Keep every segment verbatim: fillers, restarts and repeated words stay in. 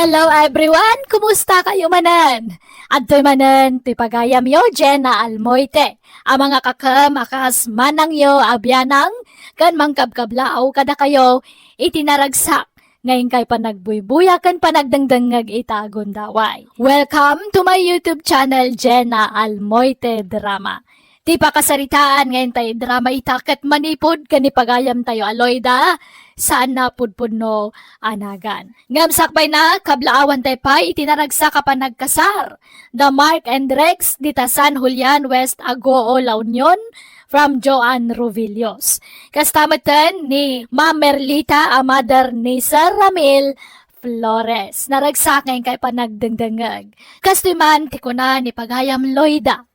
Hello everyone! Kumusta kayo manen? Adtoy manen ti pagayamyo, Jenna Almoite. A mga kakem a kas manangyo a bianang ken mangkabkablaaw kadakayo iti naragsak nga inkay panagbuybuya ken panagdengdengngeg ita a gundaway. Welcome to my YouTube channel, Jenna Almoite Drama. Ti pakasaritaan nga intay drama ita ket manipud ken ni pagayamtayo a Loida, saan na pudpudno a nagan. Ngem sakbayna, kablaawantay pay iti naragsak a panagkasar da Mark and Rex dita San Julian, West Agoo, La Union, from Joan Ruvillos. Kasta metten ni Ma'am Merlita a mother ni Sir Ramil Flores. Naragsak nga inkay panagdengdengngeg. Kastoy man ti kuna ni pagayam Loida.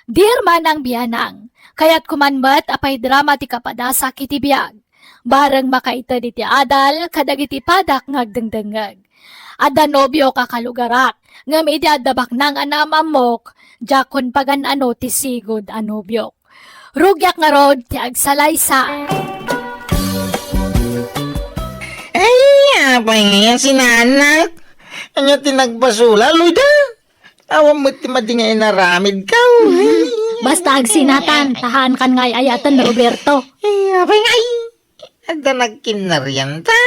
Dear manang bianang, kayatko man met a paidrama ti kapadasak iti biag. Bareng makaited iti adal kadagiti padak nga agdengdengngeg. Adda nobiok a kalugarak, ngem idi adda baknang a naam-ammok, diakon pagan-ano ti sigud a nobiok. Rugiak ngarud ti agsalaysa. Ay, apay ngayon si nanak? Anya ti nagbasula, Loida? Awan met ti madi nga inaramidko. Hmm, basta agsinatan, ta haankan nga ay-ayaten, Roberto. Ay, apay ngay. Adda nagkinnarianta.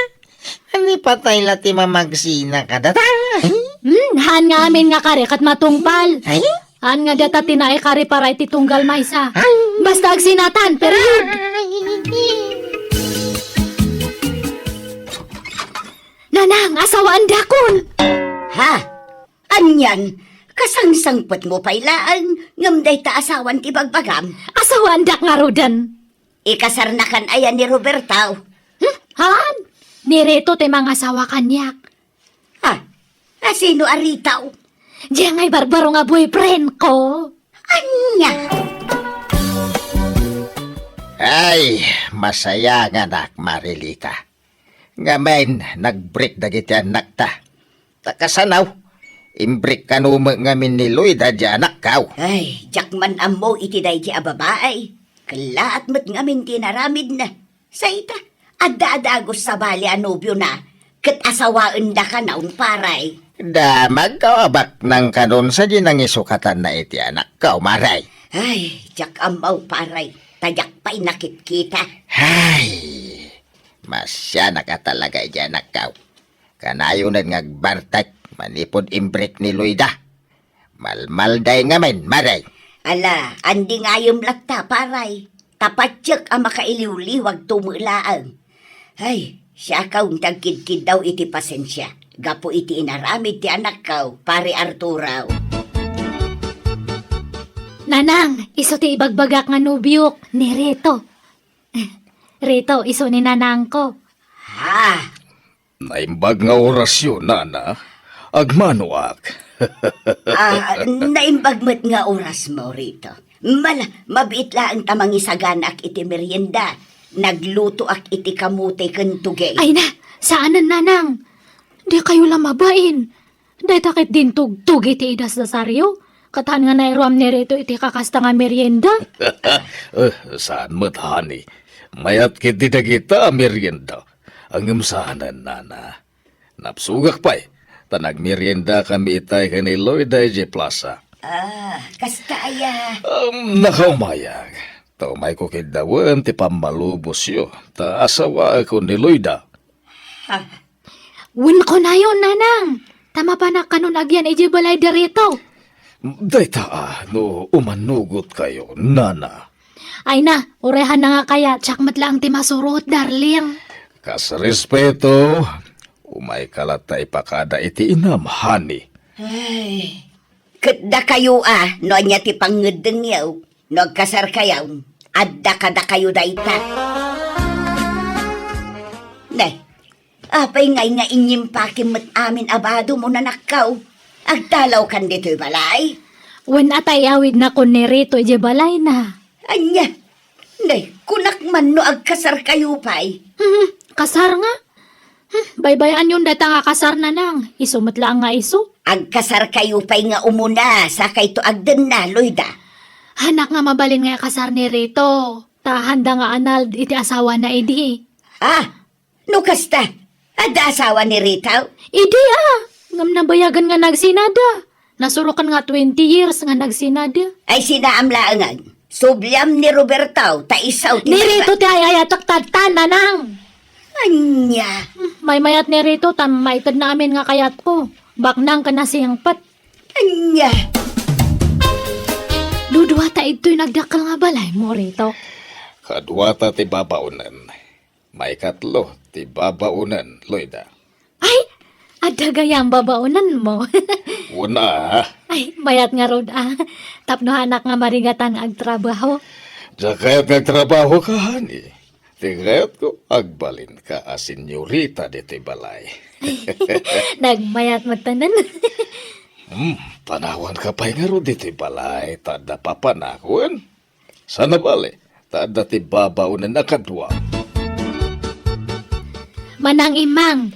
Ani patay la ti mamagsina kadata. Hmm, haan nga amin nga kari ket matungpal. Ay? Haan nga data ti naikari para iti tunggal maysa. Ay. Basta agsinatan, period. Nanang, asawaandakon! Ha? Anian, kasangsangpetmo pay laeng, ngem dayta asawan ti bagbagam? Asawaandak ngaruden. Ikasarnakan aya ni Roberto? Hmm? Haan? Ni Rito ti mangasawa kaniak. Ha? Asino a Rito? Diay nga barbaro nga boyfriend ko. Ania? Ay, masaya nga anak, Marilita. Ngamin, nagbreak dagiti annakta. Ta kasano, imbreak kano met ngamin ni Loida diay anakko. Ay, diak man ammo iti daydi a babai. Kellaat met ngamin ti inaramidna. Sa ita, adda a dagus sabali a nobiona, ket asawaenda kanon, paray. Damagko a baknang kanon sadi nangisukatanna iti anakko, maray. Ay, diak ammo, paray. Ta diak pay nakitkita. Ay, masianak a talaga iti anakko. Kanayonen nga agbartek manipud imbreak ni Loida. Malmalday ngamin, maray. Ala, andi ngayem latta, paray. Ta patiek a makailiwliwagto met laeng. Ay, siakon ti agkidkiddaw iti pasensia. Gapu iti inaramid ti anakko, Pare Arturo. Nanang, isu ti ibagbagak nga nobiok, ni Rito. Rito, isu ni nanangko. Ha? Naimbag nga orasyo, nana. Agmanoak. Ah, naimbag met nga orasmo, Rito. Mala, mabiit laeng ta mangisaganaak iti merienda. Naglutoak iti kamote ken tugey. Ay na, saanen, nanang. Dikayo la mabain. Dayta ket dintugtog iti idasdasaryo. Ket haan nga nairuam ni Rito iti kakasta nga merienda. Eh, saan met, honey. Mayat ket ti dagita a merienda. Ngem saanen, nana. Napsugak pay, ta nagmeriendakami itay ken ni Loida idiay plaza. Ah, kasta aya. Um, nakaumayag. Ta umayko kiddawen ti pammalubosyo, ta asawaekon ni Loida. Ha? Wen kunayon, nanang, ta mapanak kanon agyan idiay balay da Rito. Dayta a, no umannugotkayo, nana. Ay na, uray haan na nga kayat, siak met laeng ti masurot, darling. Kas respeto, umayka latta ipakada iti inam, honey. Ay, ket dakayo a, no ania ti pangngeddengyo, no agkasarkayo, adda kadakayo dayta. Ne, apay ngay nga inyimpakim met amin a bado mo, nanakkaw? Agtalawkan ditoy balay? Wen a tay awidnakon ni Rito idiay balayna. Ania? Nay, kunak man no agkasarkayo pay. Hmm, kasar nga? Hmm, baybay-anyon dayta nga kasar, nanang. Isu met laeng nga isu. Agkasarkayo pay nga umuna, sakayto agdenna, Loida. Haanak nga mabalin nga ikasar ni Rito. Ta haanda nga anald iti asawana idi. Ah, no kasta, adda asawa ni Rito? Idi, ah. Ngem nabayagan nga nagsinada. Nasurokan nga twenty years nga nagsinada. Ay, sinaam laengen. Subliam ni Roberto, ta isu ti Ni Rito ti ay-ayatek tadtan, nanang. Ania? Hmm, maymayat ni Rito, ta maitedna amin nga kayatko. Baknang ken nasingpet. Ania? Dudua ta idtoy nagdakkel nga balaymo, Rito. Kaduata ti babaonen. Maikatlo ti babaonen, Loida. Ay, adda gayam babaonenmo. Una. Ay, mayat ngarud, a. Tapno haanak nga marigatan nga agtrabaho. Diak kayat nga agtrabaho ka, honey. Ti kayatko, agbalinka a senyorita ditoy balay. Nagmayat met tanan. Hmm, panawanka pay ngarud ditoy balay, ta adda papanak wen? Saan a bale, ta adda ti babaonen a kadua. Manang Imang,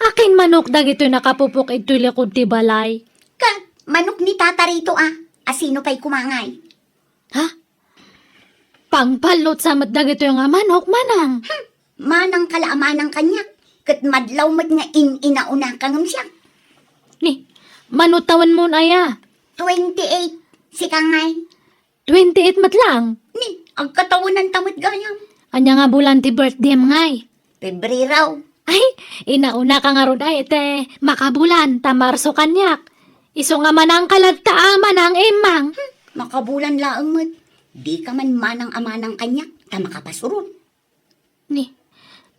akin manok dagitoy nakapupok idtoy likud ti balay? Ka, manok ni Tata Rito, a. Asino pay koma ngay? Ha? Pangpallot sa met dagitoy nga manok, manang. Hmm, manangka la a manang kaniak, ket madlaw met nga in-inaunaka ngem siak. Ni, mano tawenmon aya? Twenty-eight, sika ngay? Twenty-eight met laeng. Ni, agkatawenanta met gayam. Ania nga bulan ti birthdayem ngay? Pebrero. Ay, inaunaka ngarud ay iti makabulan, ta Marso kaniak. Isu nga manangka latta a manang Imang. Hmm, makabulan laeng met. Dika man manang a manang kaniak, ta makapasurot. Ni.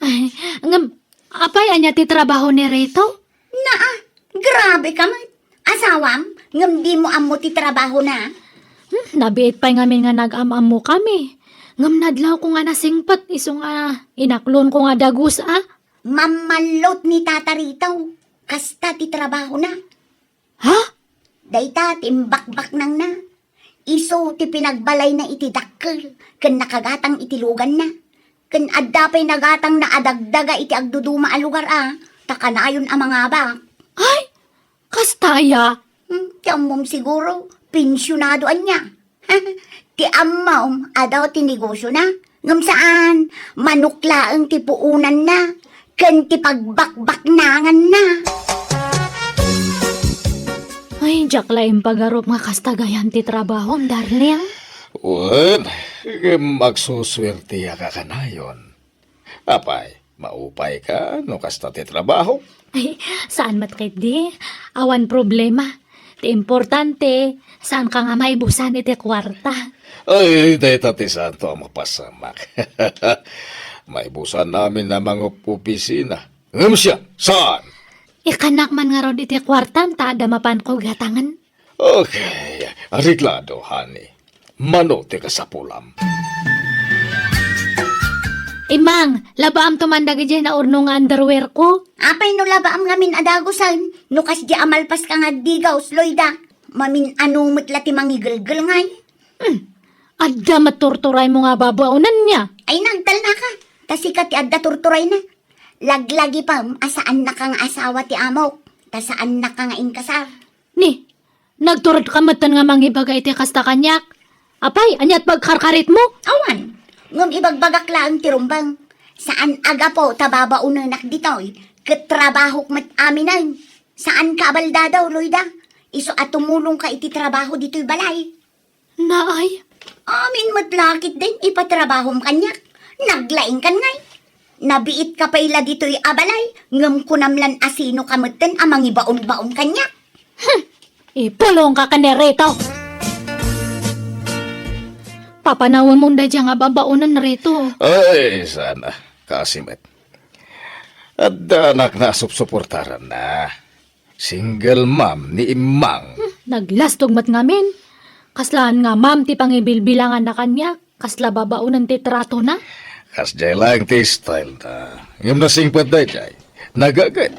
Ay, ngem, apay ania ti trabaho ni Rito? Naa, grabe ka met. Asawam, ngem dimo ammo ti trabahona? Hmm, nabiit pay ngamin nga nag-am-ammokami. Ngem nadlawko nga nasingpet isu nga inaklonko nga dagus a. Mammallot ni Tata Rito. Kasta ti trabahona. Ha? Dayta ti imbakbaknangna. Isu ti pinagbalayna iti dakkel ken nakagatang iti luganna. Ken adda pay nagatangna a dagdaga iti agduduma a lugar a, ta kanayon a mangabak. Ay, kasta aya? Hmm, ti ammom siguro, pensionado ania. Ti ammom, adu ti negosiona. Ngem saan, manok laeng ti puonanna, ken ti pagbakbaknanganna. Ay, diak la impagarup nga kasta gayam ti trabahom, darling. Wen, ngem agsusuertiak a kanayon. Apay, maupay ka no kasta ti trabaho? Ay, saan met ketdi? Awan problema. Ti importante, saan ka nga maibusan iti kuarta. Ay, dayta ti santo a mapasamak. Maibusan amin a mangup-opisina. Ngem siak, saan? Ikkannak man ngarud iti kuartam ta adda mapanko gatangen. Okay, areglado, honey. Mano ti kasapulam? Imang, labaamto man dagidiay naurno nga underwear ko. Apay no labaam ngamin a dagusen, no kasdiay a malpaska nga agdigaus, Loida? Mamin-ano met la ti mangigelgel ngay. Hmm. Adda met turturaymo nga babaonen nia. Ay, nagtalnaka. Ta sika ti adda turturayna. Laglagipem a saannaka nga asawa ti amok. Ta saannaka nga inkasar. Ni, nagturedka metten nga mangibaga iti kasta kaniak. Apay, aniat pagkarkaritmo? Awan. Ngem ibagbagak laeng ti rumbeng. Saan a gapu ta babaonenak ditoy, ket trabahok met aminen. Saanka a baldado, Loida. Isu a tumulongka iti trabaho ditoy balay. Naay? Amin met la ketdin ipatrabahom kaniak. Naglaingkan ngay. Nabiitka pay la ditoy a balay, ngem kunam lan a sinoka metten a mangibaonbaon kaniak. Hmm. Ipulongka ken ni Rito. Papanawemon daydiay nga babaonen, Rito. Ay, sana. Kaasi met. Adda anakna a supsuportaranna. Single mom ni Imang. Hmm, naglastog met ngamin. Kaslaan nga mom ti pangibilbilanganna kaniak, kasla babaonen ti tratona. Kasdiay laeng ti style na. Ngem nasingpet daydiay. Nagaget.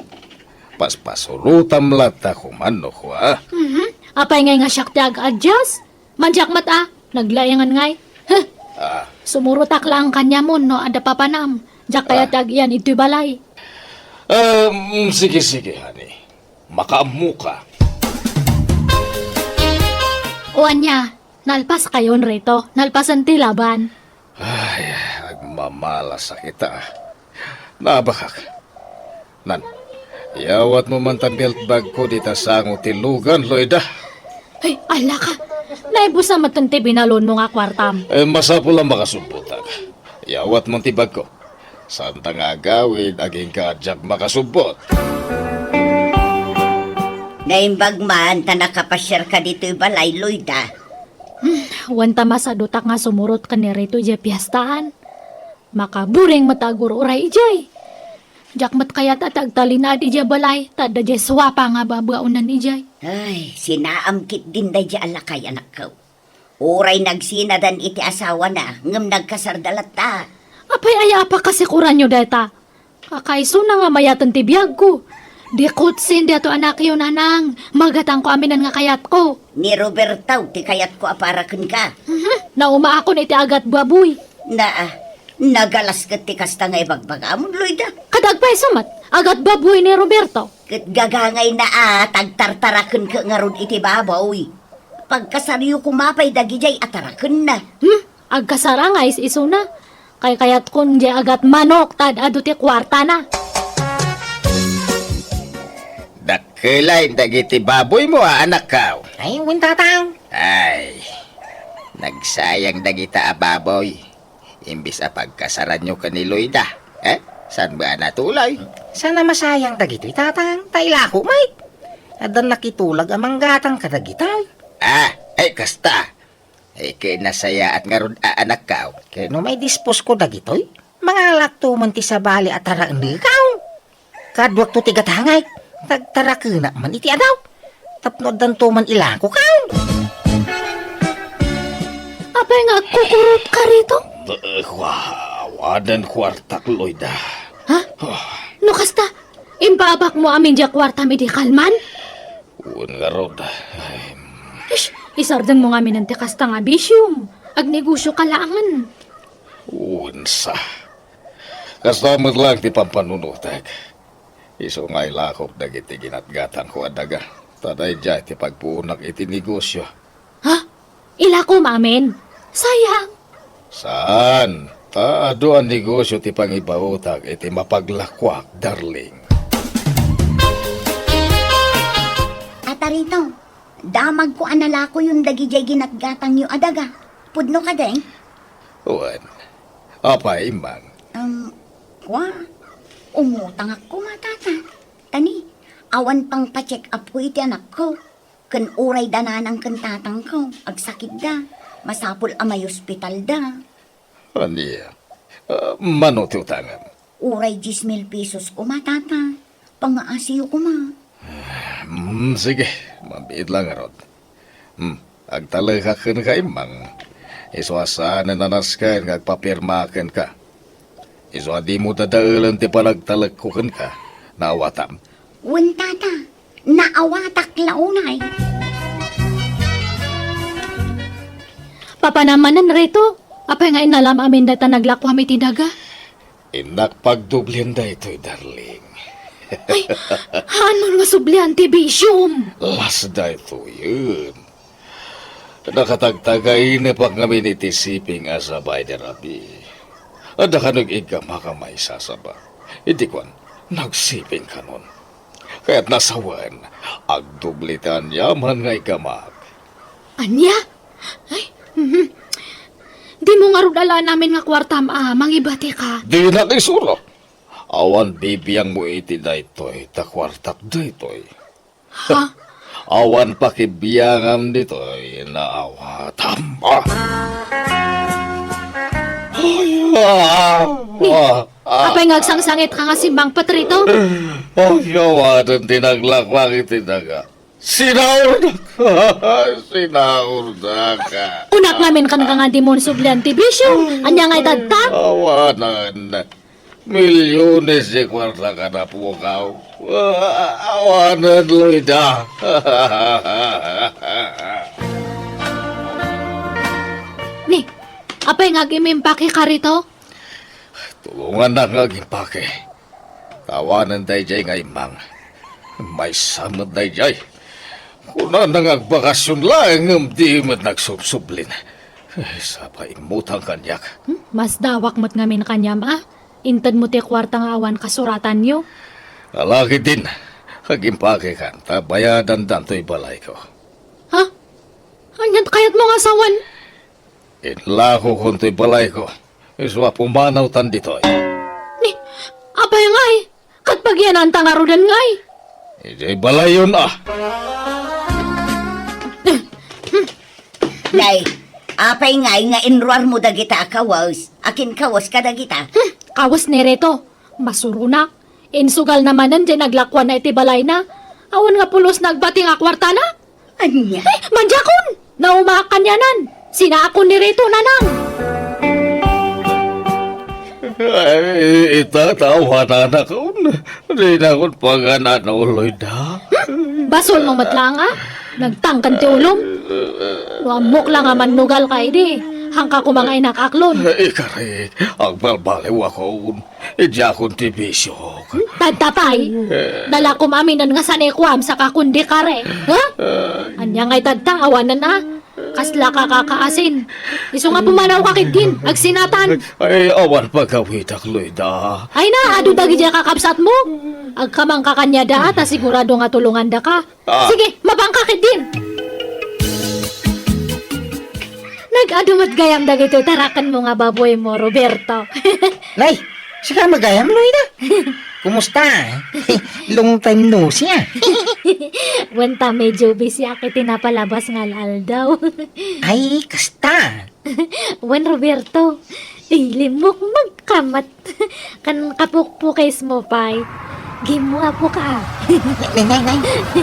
Paspasurotam latta koma no kua. Mhm. Apay ngay nga siak ti ag-adjust? Mandiak met a, naglaingan ngay. Huh! Ah. Sumurotak laeng kaniamon no adda papanam. Diak kayat ti ag-iyan itoy balay. Um, sige, sige, honey. Makaammoka. O ania, nalpas kayon, Rito. Nalpasen ti laban. Ay, agmamalas a kita. Nabakak. Nan, Iyawatmo man ta belt bagko dita sango ti lugan, Loida. Ay, ala ka. Naibusan met ti binalonmo nga kuartam. Eh, masapul a makasubbotak. Iyawatmo ti bagko. Saan ta nga agawid, agingga a diak makasubbot. Naimbag man ta nakapasiarka ditoy balay, Loida. Hmm, wen ta masadutak nga sumurot ken ni Rito idiay piestaan. Makaburing met a agur-uray idiay. Diak met kayat a ti agtalinaed idiay balay, ta adda diay suapa nga babaonan idiay. Ay, sinaam ketdin daydiay a lakay, anakko. Uray nagsinadan iti asawana, ngem nagkasarda latta. Apay aya a pakasikuranyo dayta? Kakaisuna nga mayaten ti biagko. Di kutsin daytoy anakyo, nanang. Magatangko aminen nga kayatko. Ni Roberto ti kayatko a para kenka. Mhm. Naumaakon iti agatbabuy. Naa, nagalas ket ti kasta nga ibagbagam, Loida. Kada agpayso met, agatbabuy ni Roberto. Ket gagangayna a tagtartarakenka ngarud iti baboy. Pagkasaryo koma pay dagidiay a tarakenna. Hmm? Agkasar a nga is-isuna. Kaykayatkon diay agatmanok ta ad-adu ti kuartana. Dakkelay dagiti baboymo a, anakko. Ay, wen, tatang. Ay, nagsayang dagita a baboy. Imbes a pagkasaranyo ken ni Loida, eh? Saan ba a natuloy? Saan a masayang dagitoy, tatang? Ta ilako met. Addan nakitulag a manggatang kadagitoy. Ah, ay, kasta. Ay, ket nasayaat ngarud a, anakko. Ket no maidisposko dagitoy, mangalakto man ti sabali a taraennekaw. Kaduakto ti gatangay, tagtarakenak man iti adaw. Tapno addanto man ilakokaw. Apay nga agkukurotka, Rito? Eh, kua, awanen kuartak, Loida. Ha? Ah. No kasta, impaabakmo amin diay kuartam idi kalman? Wen ngarud. Ay. Ish, isardengmo ngamin ti kasta nga bisiom. Agnegosioka laengen. Wensa. Kasta met laeng ti pampanunotek. Isu nga ilakok dagiti ginatgatangko a daga. Ta daydiay ti pagpuonak iti negosio. Ha? Ilakom amin? Sayang. Saan? Ta adu a negosio ti pangibaotak iti mapaglakoak, darling. Atarito, damagko a nalakoyon dagidiay ginatgatangyo a daga. Pudno kadi? Wen. Apay, Immang? Um, kua, umutangak koma, Tata. Ta ni, awan pangpa-check up ko iti anakko. Ken uray da nanang ken tatangko, agsakitda, masapul a maiospitalda. Ania? Ah, mano ti utangem? Uray dies mil pesos koma, Tata. Pangngaasiyo koma. Hmm, sige, mabiit laeng ngarud. Hmm, agtalekak kenka, Immang. Isu a saanen a nasken nga agpapirma kenka. Isu a dimo dadaelen ti panagtalekko kenka. Naawatam? Wen, Tata. Naawatak la unay. Papanam manen, Rito? Apay nga innalam amin dayta naglakoam iti daga? Innak pagdoblien daytoy, darling. Ay, haanmo nga sublian ti bisiom? Las daytoyen. Nakatagtagainepak ngamin iti siping a sabay ni Rabi. Adda kano iggamak a maisasaba. Idi kuan, nagsiping kanon. Kayatna sawen, agdubli ti aniaman nga iggamak. Ania? Ay, mhm. Dimo ngarud alaen amin nga kuartam a mangibatika. Dinak isuro. Awan bibiangmo iti daytoy, ta kuartak daytoy. Ha? Awan pakibiangam ditoy, naawatam. Ah! Ay, ah, Ni, ah, ah. Apay nga agsangsangitka nga simmangpet, Rito? Ay, awanen ti naglakwak iti daga. Sinaurdak! Sinaurdak! Unak ngamin kenka nga dimo sublian ti bisio. Ania nga itadta? Awanen. Milyones ti kuarta kanapukaw. Awanen, Loida. Ni, apay nga agimpakeka, Rito? Tulongannak nga agimpake. Awanen daydiay nga immang. Maysa met daydiay. Kunana nga agbakasyon laeng ngem di met nagsubsublin. Ay, sapa immutang kaniak. Hmm? Masdawak met ngamin kaniam, a? Intedmo ti kuarta nga awan kasuratanyo. Ala ketdin, agimpakekan ta bayadandan toy balayko. Ha? Anian kayatmo nga sawen? Inlakokon toy balayko. Isu a pumanawtan ditoy. Ni, apay ngay? Ket pagiyananta ngaruden ngay? Idiay balayon a. Nay, apay ngay nga inruarmo dagita a kawes? Akin kawes kadagita? Hmm, kawes ni Reto. Masuronak. Insugalna manen diay naglakuanna iti balayna. Awan nga pulos nagbating a kuartana. Ania? Ay, madiakon! Naumaak kanianan. Sinaakon ni Reto, Nanang. Ay, ita, ta awananakon. Dinakon pagan-ano, Loida. Hmm? Basolmo met laeng, a? Nagtangken ti ulom? No ammok la nga mannugalka idi, haanka koma nga inakaklon. Ikarik, agbalbaliwakon. Idiakon ti bisiok. Tadta pay. Dalakom aminen nga sanikuam saka kundi kare. Ha? Ania ngay tadta, awanen a? Kaslaka kakaasin. Isu nga pumanawka ketdin, agsinatan. Ay, awan pagawidak, Loida. Ay na, adu dagidiay kakabsatmo. Agkamangka kaniada, ta sigurado nga tulongandaka. Ah. Sige, mapanka ketdin. Nag-adu met gayam dagitoy tarakenmo nga baboymo, Roberto. Nay, sika met gayam, Loida. Kumusta? Long time no see, a. Wen ta medyo busy ak iti napalabas nga al-aldaw. Ay, kasta. Wen, Roberto, ilimmukmokka met. Kan kapukpukesmo pay. Gimmuapoka. Nay, nay, nay.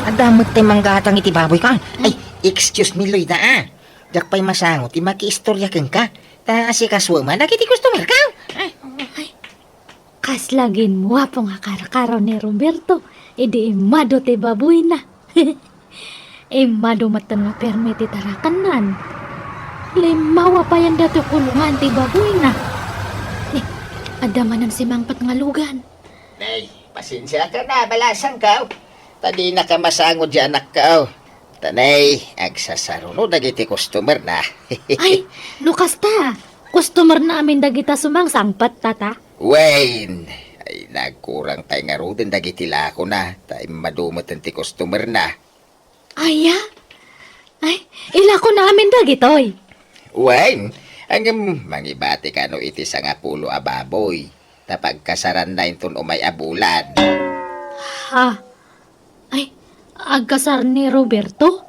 Adda met ti manggatang iti baboyko. Ay, excuse me, Loida, a. Diak pay masango ti makiistorya kenka. Ta asikasuem a dagiti customerka. Ay. Ay. Kasla gimmuapo nga karkaro ni Roberto idi immadu ti baboyna. Immadu metten nga permi ti tarakennan. Limmawa payen datoy kulongan ti baboyna. Ni, adda manen simangpet nga lugan. Nay, pasensiaka na, balasangko. Ta dinaka masango diay anakko. Ta nay, agsasaruno dagiti customerna. Ay, no kasta, customerna amin dagita sumangsangpet, tata? Wen, ay, nagkurang pay ngaruden dagiti lakona, ta immadu metten ti customerna. Aya? Ay, ilakona amin dagitoy. Wen, ngem mangibatika no iti sangapulo a baboy, ta pagkasaranna inton umay a bulan. Ha? Ay, agkasar ni Roberto?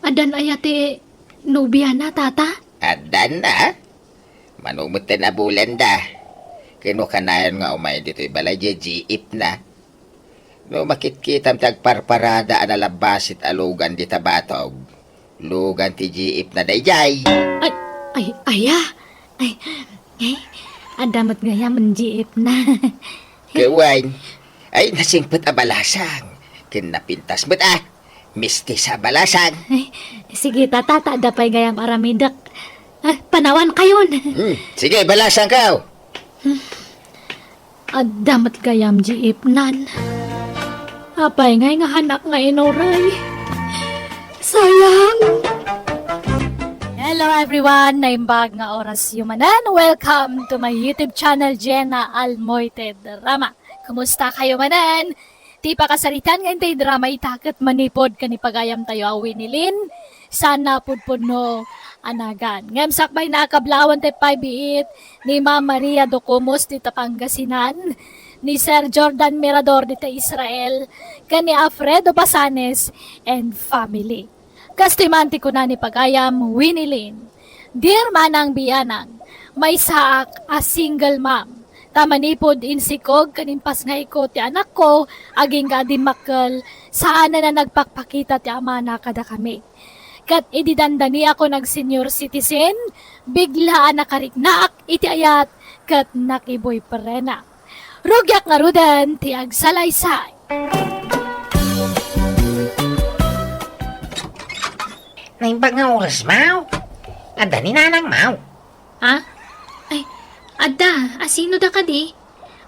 Addan aya ti nobiana, tata? Addan a. Mano metten a bulanda. Ken no kanayon nga umay ditoy balay diay jeepna. No makitkitam ti agparparada a nalabbasit a lugan dita batog, lugan ti jeepna daydiay. Ay, ay, aya? Ay, eh, adda met gayam jeepna. Ket wen, ay, nasingpet a balasang. Ken napintas met a. Mistis a balasang. Ay, sige, tata, ta adda pay gayam aramidek. Ah, panawankayon. Hmm, sige, balasangko. Adda met gayam jeepnan. Apay ngay nga haanak nga inuray? Sayang. Hello everyone! Naimbag nga orasyo manen. Welcome to my YouTube channel, Jenna Almoite Drama. Kumusta kayo manen? Ti pakasaritan nga intay drama ita ket manipud ken ni pagayamtayo a Winnie Lynn, saan a pudpudno a nagan. Ngem sakbay na a kablawan ti pay biit ni Ma'am Maria Documos dita Pangasinan, ni Sir Jordan Mirador dita Israel, ken ni Alfredo Basanes and family. Kastoy man ti kuna ni pagayam Winnie Lynn, Dear Manang Bianang, maysaak a single mom. Ta manipud insikog ken impasngayko ti anakko, agingga a dimmakkel, saanen a nagpakpakita ti amana kadakami. Ket idi dandaniak a nag-senior citizen, bigla a nakariknaak iti ayat ket nakiboyfriendak. Rugiak ngaruden ti agsalaysay. Naimbag nga oras, Maw. Adda ni Nanang, Maw. Ha? Ay, adda. Asino da kadi?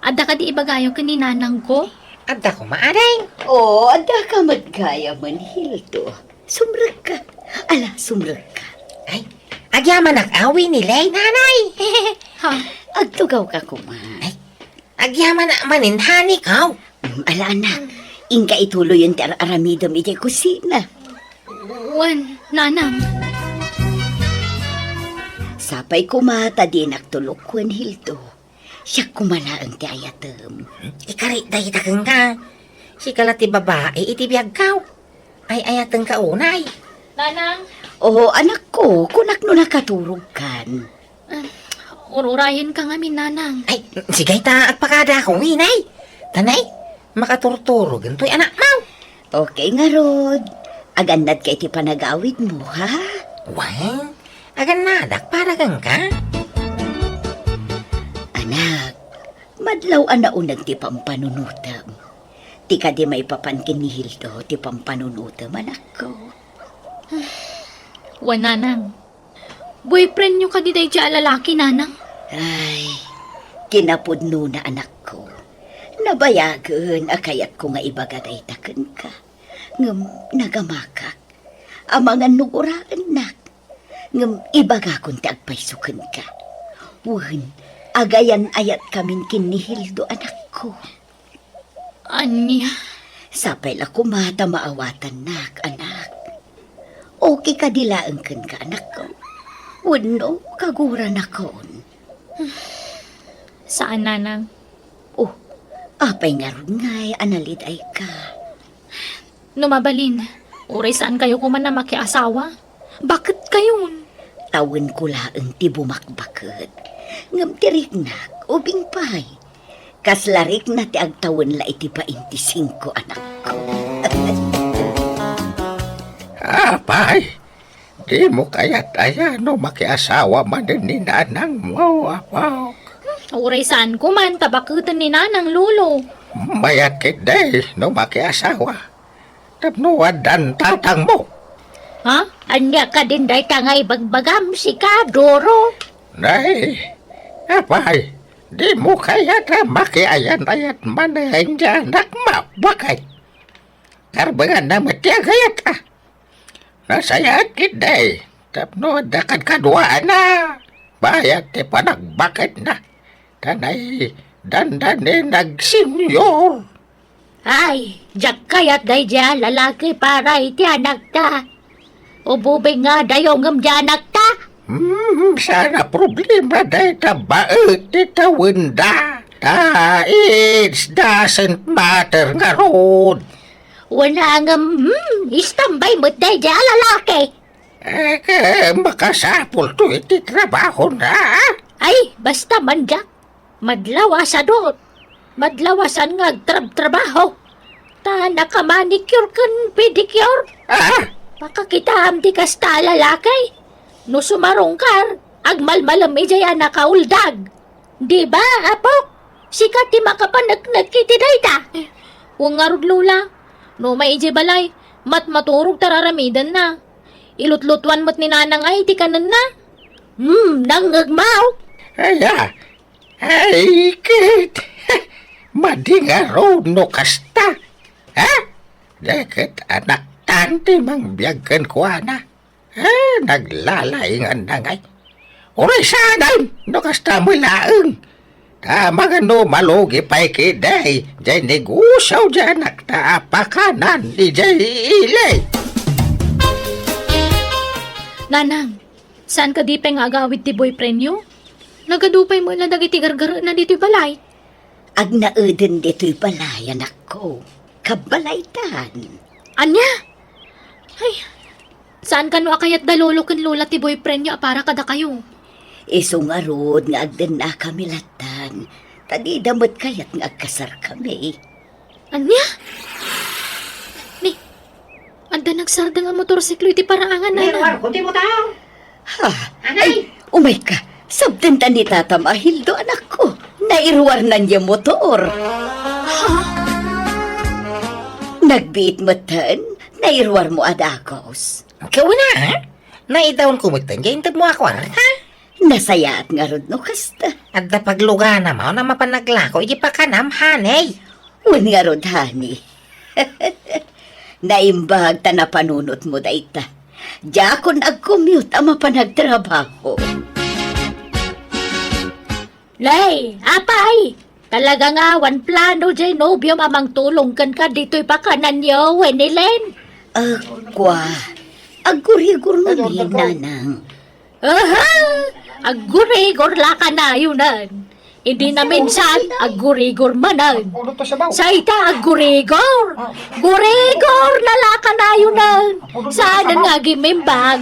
Adda kadi ibagayo ken ni Nanangko? Adda koma, Ading. Oo, adda ka met gayam, Hildo. Sumrekka. Ala, sumrekka. Ay, agyamanak a Winnie Lynn, Nanay. Ha? Agtugawka koma. Ay, agyamanak manen, honey ko. Ala, anak, inka ituloyen ti ar-aramidem idiay kusina. Wen, nanang. Sapay koma ta dinak tulokuen, Hildo. Siak koma laeng ti ayatem. Ikarit dayta kenka. Sika la ti babai iti biagko. Ay-ayatenka unay. Nanang. Oo, anakko, kunak no nakaturogkan. Ah, ur-urayenka ngamin, nanang. Ay, sige ta agpakadako, inay. Ta nay, makaturturogen toy anakmo. Okay ngarud. Agannadka iti panagawidmo, ha? Wen, agannadak para kenka. Anak, madlaw a nauneg ti pampanunotem. Ti kadi maipapan ken ni Hildo ti pampanunotem, anakko. Wen, nanang. Boyfriendyo kadi daydiay a lalaki, nanang? Ay, kinapudnona, anakko. Nabayagen a kayatko nga ibaga dayta kenka. Ngem nagamakak. Amangan no guraennak. Ngem ibagakon ti agpayso kenka. Wen, agayan-ayatkamin ken ni Hildo, anakko. Ania? Sapay la koma ta maawatannak, anak. Okay kadi laeng kenka, anakko? Wenno kaguranakon? Saan, nanang. Oh, apay ngarud ngay a nalidayka? No mabalin, uray saankayo koma a makiasawa, baketkayon. Tawenko laeng ti bumakbaket. Ngem ti riknak, ubing pay. Kasla rikna ti agtawen la iti baintisingko, anakko. Apay, dimo kayat aya no makiasawa manen ni nanangmo, apok? Uray saanko man ta baketen ni nanang, lolo. Mayat ketdi no makiasawa. Tapno addan tatangmo. Ha? Ania kadin dayta nga ibagbagam, sika, Doro? Nay, apay, dimo kayat a makiayan-ayat manen ti anakmo, baket? Karbenganna met ti agayat, a. Nasayaat ketdi, tapno adda kadkaduana, bayat ti panagbaketna. Ta nay, dandanin agsenyor. Ay, diak kayat daydiay a lalaki para iti anakta. Ubing nga adayo ngem diay anakta. Hmm, saan a problema dayta baet ti tawenda. Ta it doesn't matter ngarud. Wen a ngem, hmm, istambay met daydiay a lalaki. Eh, ke, makasapulto iti trabahona? Ay, basta man diak. Madlaw a sadot. Madlaw a saan nga agtrab-trabaho. Ta nakamanicure ken pedicure. Ah? Makakitaam ti kasta a lalaki. No sumarungkar, agmalmalem idiay a nakauldag. Di ba, apok? Sika ti makapaneknek iti dayta. Eh, wen ngarud, Lola. No umay idiay balay, matmaturog ta raramidenna. Ilutlutuan met ni nanang ay ti kanenna. Hmm, nangngegmo? Aya, ay, ket, madi ngarud no kasta. Ha? Deket anaktan ti mangbiag kenkuana. Eh, naglalainganna ngay. Uray saanen no kasta met laeng. Ta amangan no malugi pay ketdi diay negosio diay anakta a pakanan idiay ili. Nanang, saan kadi pay nga agawid ti boyfriendyo? Nagadu pay met la dagiti gargarena ditoy balay. Agnaeden ditoy balay, anakko. Kabbalaytan. Ania? Ay, saan kano a kayat da lolo ken lola ti boyfriendyo a para kadakayo? Isu ngarud nga agdennakami lattan, ta dida met kayat nga agkasarkami. Ania? Ni, adda nagsardeng a motorsiklo iti paraangan, nanang. Nairuarko ti motor. Ha? Anay! Ay, umayka. Sabdenta ni Tatam a Hildo, anakko. Nairuarnan ya motor. Ha? Nagbiit metten, nairuarmo a dagus. Kauna, ha? Naidaonko metten, ya intedmo a kuarta? Nasayaat ngarud no kasta. Adda pagluganam a mapan naglako iti pakanam, honey. Wen ngarud, honey. Naimbag ta napanunotmo dayta. Diakon agcommute a mapan agtrabaho. Nay, apay! Talaga nga awan plano jay nobiom a mangtulong kenka ditoy pakananyo, Winilyn? Ah, kua. Aggurigor ngamin, nanang. Aha! Aggurigor la kanayonan. Hindi na minsan, aggurigor manen. Sayta, aggurigor. Gurigor na la kanayonan. Saan nga agimbag?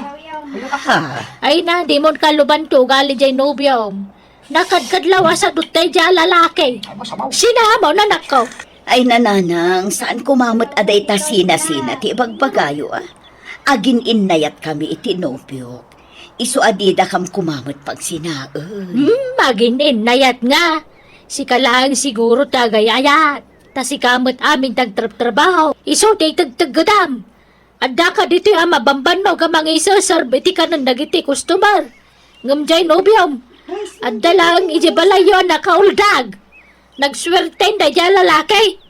Ha? Ay na, dimon kaluban ti ugali jay nobiom. Nakadkadlaw a sadut daydiay a lalaki. Sinamon, anakko. Ay, nanang, saan koma met a dayta sinasina ti ibagbagayo, a? Agin-innayatkami iti nobiok. Isu a didakam koma met pagsinaen. Hmm, agin-innayat nga. Sika laeng siguro ti agayayat. Ta sika met amin ti agtrabtrabaho. Isu ti itegteggetam. Adda ka ditoy a mabambannog a mangiserserb iti kanen dagiti customer. Ngem jay nobiom, adda laeng idiay balayyo a nakauldag. Nagsuerten daydiay a lalaki.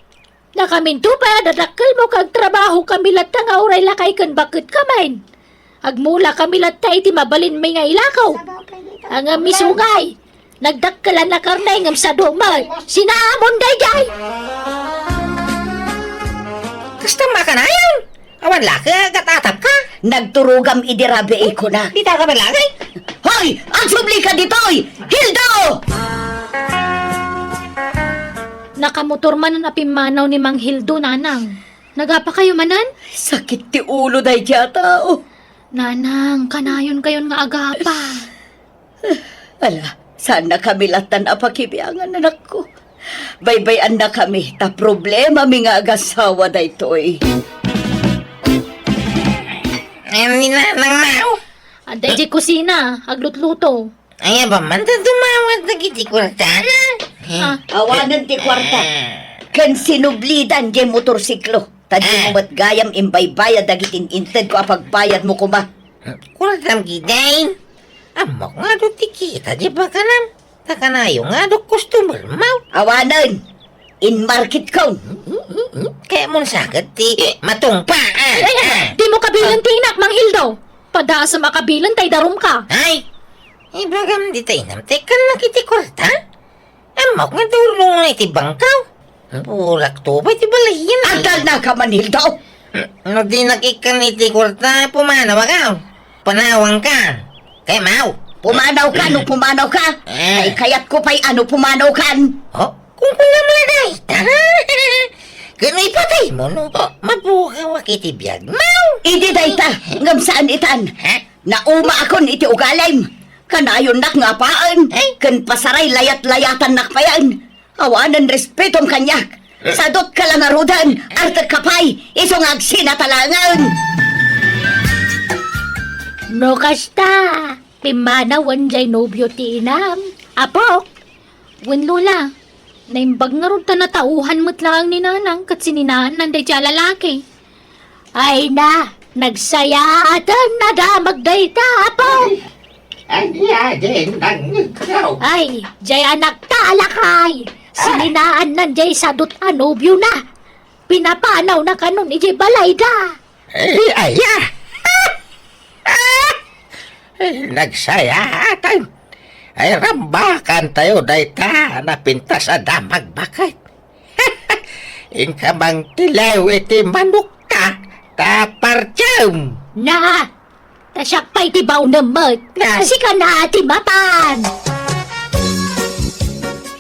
Nakaminto pay a dadakkelmo ket agtrabahokami latta nga uray lakay ken bakketkami. Agmulakami latta iti mabalinmi nga ilako. Ngem isu ngay, nagdakkel a nakarnay ngem sadu met. Sinamon daydiay! Kasta makanayon? Awan laki, agat-atap ka? Nagturogam idi rabii kuna. Dita ka man laki? Hoy! Agsublika ditoy! Hildo! Nakamotor manen a pimmanaw ni Mang Hildo, nanang. Nagapa kayo manen? Sakit ti ulo daydiay a tao. Nanang, kanayon kayon nga agapa. Ala, saannakami lattan a pakibiangan, anakko. Baybay-annakami ta problemami nga agasawa daytoy. Ay, ni Nanang Mao. Adda idiay kusina, aglutluto. Ay, aba man ta dumawat dagiti kuartana. Ah. Awanen ti kuarta. Ken sinublidan diay motorsiklo. Ta dimo met gayam imbaybayad dagiti intedko a pagbayadmo koma. Kuartam giden. Ammok nga adu ti kita diay pakanam. Ta kanayo nga adu customer mo. Awanen. Inmarketkon. Kayatmon sa ket ti matungpa, ah. Ay, ay, dimo kabilen ti inak, Mang Hildo. Padasem a kabilen ta idarumka. Ay, ibagam dita inam, ta ikkannak iti kuarta? Ammok nga durlong iti bangkaw. Purak to pay ti balayen. Agdalnaka man, Hildo. No dinak ikkan iti kuarta, pumanawka. Panawanka. Kayatmo? Pumanawka no pumanawka. Eh. Ay, kayatko pay a no pumanawkan. Oh, kunkunam la dayta. Ken ipataymo no mapukawak iti biagmo. Idi dayta, ngem saan itan. Ha? Naumaakon iti ugalim. Kanayonnak nga apaen, eh? Ken pasaray layat-layatannak payen. Awanen respetom kaniak. Sadutka la ngaruden, artekka pay, isu nga agsinatalangen. No kasta, pimmanawen jay nobio ti inam, apok, wen lola. Naimbag ngarud ta natauhan met laeng ni Nanang ket sininaannan daydiay a lalaki. Ay na, nagsayaaten a damag dayta, apo. Ania din nangngegkaw? Ay, jay anakta a lakay. Ah. Sininaannan jay sadut a nobiona. Pinapanawna kanon idiay balayda. Eh, aya. Eh, nagsayaatan. Ay, rambakantayo dayta a napintas a damag baket. Inka mangtilew iti manokta, ta partiem. Na, ta siak pay ti baonem met. Na. Sika na ti mapan.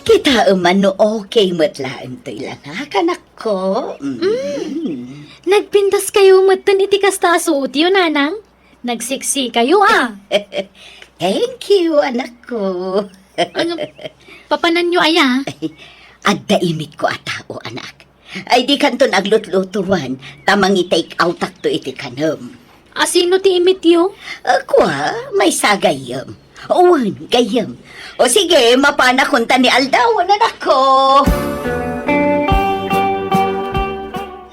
Kitaem man no okay met laeng toy lanak, anakko. Mm. Mm. Nagpintaskayo metten iti kasta a suotyo, Nanang. Nagseksikayo, ah. Thank you, anakko. Ano, papananyo aya? Adda imitko a tao, anak. Ay, dikanton aglutlutuan, ta mangi-take outakto iti kanem. A, sino ti imityo? Ah, kua, maysa a gayyem. Wen, gayyem. O sige, mapanakon ta ni aldaw, anakko.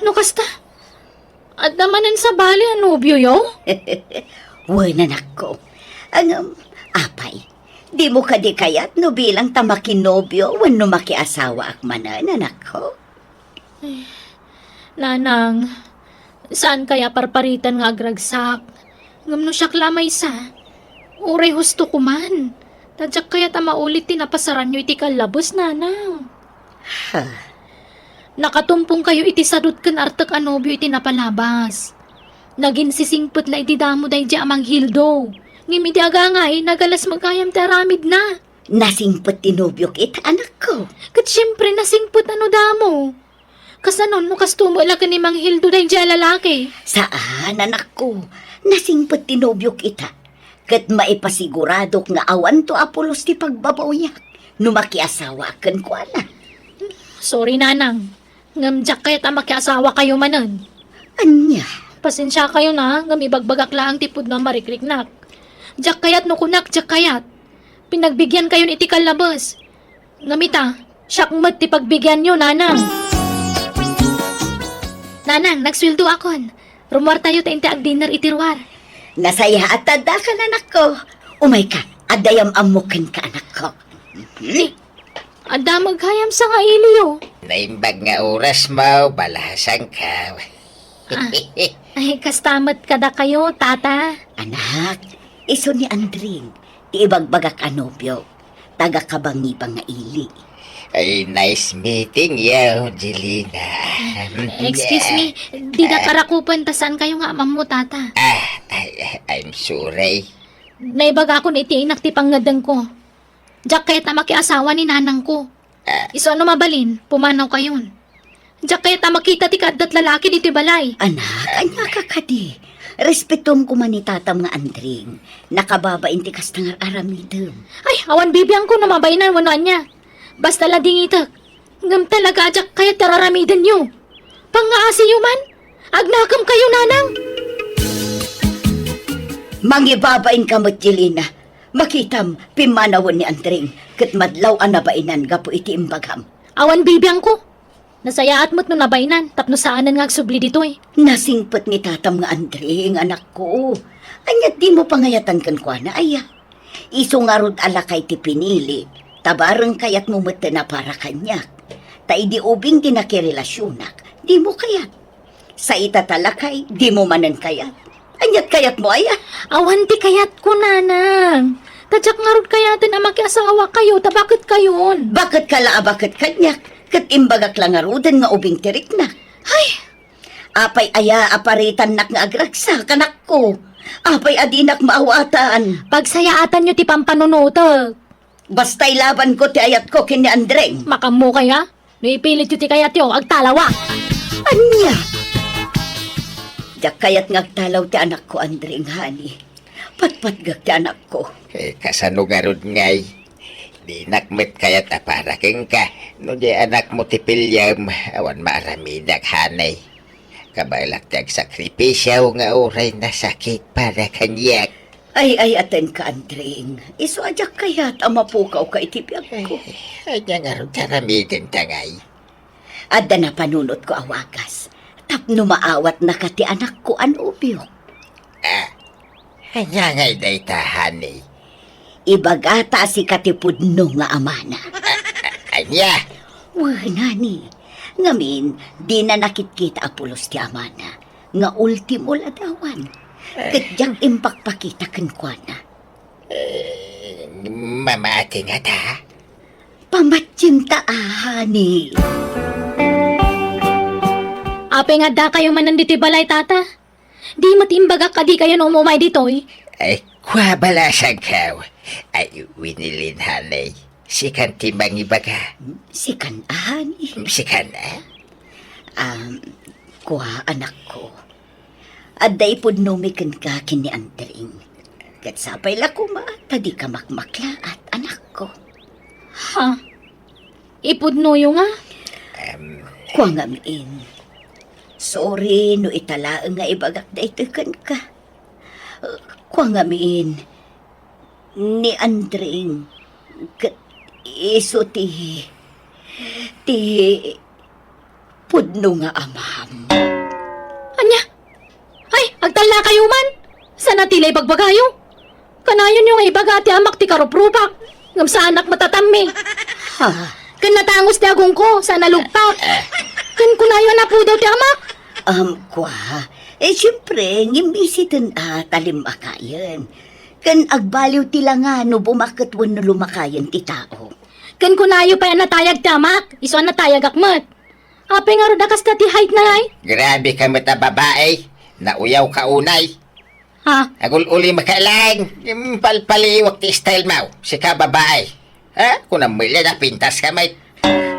No kasta, adda manen sabali a nobioyo? Wen, anakko. Ngem, apay, dimo kadi kayat no bilang ta makinobio wenno makiasawaak manen, anakko? Eh, Nanang, saan kaya parparitan nga agragsak? Ngem no siak la a maysa, uray husto ko man. Ta diak kayat a maulit ti napasaranyo iti kallabes, Nanang. Ha? Nakatumpong kayo iti sadut ken artek a nobio iti napalabas. Naginsisingpet la iti damo daydi a manghildo. Ngem iti agangay, nagalas met gayam ti aramidna. Nasingpet ti nobiok ita, anakko. Ket siempre, nasingpet a no damo. Kasano no kastomo la ken ni manghildo daydi a lalaki? Saan, anakko. Nasingpet ti nobiok ita. Ket maipasiguradok nga awanto a pulos ti pagbabawiak no makiasawaak kenkuana. Sorry, Nanang. Ngem diak kayat a makiasawa kayo manen. Ania? Pasensia kayo na, ngem ibagbagak laeng ti pudno a marikriknak. Diak kayat no kunak, diak kayat. Pinagbigian kayon iti kallabes. Ngem ita, siak met ti pagbigianyo, Nanang. Nanang, nagsueldoakon. Rummuartayo ta inti agdinner iti ruar. Nasayaat ta addakan, anakko. Umayka, adda yam-ammok kenka, anakko. Ni, adda met gayam sangailiyo. Naimbag nga oras mo, balasangka. Ah, ay, kasta met kadakayo, tata. Anak, isu ni Andring, ti ibagbagak a nobio, taga Kabangibang nga ili. Ay, nice meeting you, Jelina. Excuse me, dida karakupen ta saan kayo nga amammo, tata? Ah, ay, I'm sorry. Naibagakon iti inak ti pangngeddengko. Diak kayat a makiasawa ni nanangko. Ah. Isu a no mabalin, pumanaw kayon. Diak kayat a makita ti kaaddat lalaki ditoy balay. Anak, ania ka kadi? Respetom koma ni tatam nga Andring. Nakababain ti kasta nga ar-aramidem. Ay, awan bibiangko no mabainan wenno ania. Basta la dingitek. Ngem talaga a diak kayat ti ar-aramidenyo. Pangngaasiyo man. Agnakem kayo, nanang. Mangibabain ka met, Jelina. Makitam, pimmanawen ni Andring, ket madlaw a nabainan gapu iti imbagam. Awan bibiangko. Nasayaat met no nabainan, tapno saanen nga agsubli ditoy. Nasingpet ni tatam nga Andring, anakko. Ania dimo pangayatan kenkuana, aya? Isu ngarud a lakay ti pinili, ta bareng kayatmo metten a para kaniak. Ta idi ubing ti nakirelasionak, dimo kayat. Sa ita ta lakay, dimo manen kayat. Aniat kayatmo, aya? Awan ti kayatko, nanang. Ta diak ngarud kayaten a makiasawa kayo, ta baket kayon. Baket ka la a baket kaniak, ket imbagak la ngaruden nga ubing ti riknak. Ay! Apay aya a paritannak nga agragsak, anakko? Apay a dinak maawatan? Pagsayaatanyo ti pampanunotek. Basta ilabanko ti ayatko ken ni Andreng. Makammo kaya? No ipilityo ti kayatyo, agtalawak. Ania? Diak kayat nga agtalaw ti anakko, Andreng, honey. Patpatgek ti anakko. Eh, kasano garud ngay? Dinak met kayat a para kenka. No di anakmo ti piliem, awan maaramidak, honey. Kabaelak ti agsakripisio nga uray nasakit para kaniak. Ay, ay, atenka, Andring. Isu a diak kayat a mapukawka iti biagko. Ay, ania ngarud ti aramidenta ngay? Adda napanunotko a wagas tapno maawatnaka ti anakko a nobio. Ah, ania ngay dayta, honey? Ibagata a sika ti pudno nga amana. A-, a-, ania? Wen, honey. Ngamin, dina nakitkita a pulos ti amana nga ultimo ladawan. Ket diak impakpakita kenkuana. Eh, mamati ngata? Pamatienta, honey. Apay nga addakayo manen ditoy balay, tata? Di met imbagak a dikayon umumay ditoy? Ay, kua, balasangko. Ay, Winilin, honey. Sikan ti mangibaga. Sikan, honey? Sikan, ah? Um, kua, anakko. Adda ipudnomi kenka ken ni Andring. Ket sapay la koma ta dika makmaklaat, anakko. Ha? Ipudnoyo nga? Em. Kua ngamin. Sorry no ita laeng nga ibagak daytoy kenka. Kua ngamin, ni Andring ket isu ti, ti pudno nga amam. Ania? Ay, agtallakayo man! Saan a ti la ibagbagayo? Kanayonyo nga ibaga ti amak ti karuprupak, ngem saanak matatammi. Ha? Ken natangos ti agongko, saan a lugpak. Ken kunayo a napudaw ti amak. Um, kua, eh, siempre, ngimmisiten a talim a kayen. Ken agbaliw ti langa no bumakket wenno lumakayen ti tao. Ken kunayo pay a natayag ti amak, isu a natayagak met. Apay ngarud a kasta ti height na, ay? Grabe ka met a babae. Nauyaw ka unay. Ha? Agul-uli makalang. Palpaliwak ti style mo. Sika babae. Ha? Kunam met la napintas ka met.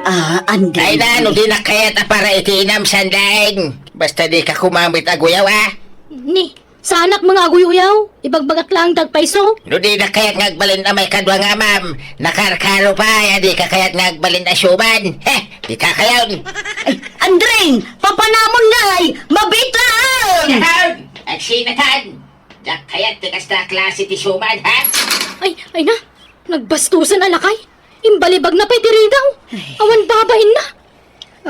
Ah, Andre. Ay na, no di na kayat a para iti inam, sandeng. Basta di ka kumamit aguyaw, ah. Ni, saanak mga aguyaw. Ibagbagak lang dagpayso. No di na kayat nga agbalin a may kadua nga amam. Nakarkaro pa, ya di ka kayat nga agbalin a siuman. Heh, di ka kayon. Ay, Andring, papanamon ngay, mabitlaan! Natan! Agsinatan! Diak kayat ti kasta a klase ti siuman, ha? Ay, ay na, nagbastusan a lakay. Imbalibag na pay ti ridaw. Ay. Awan babain na.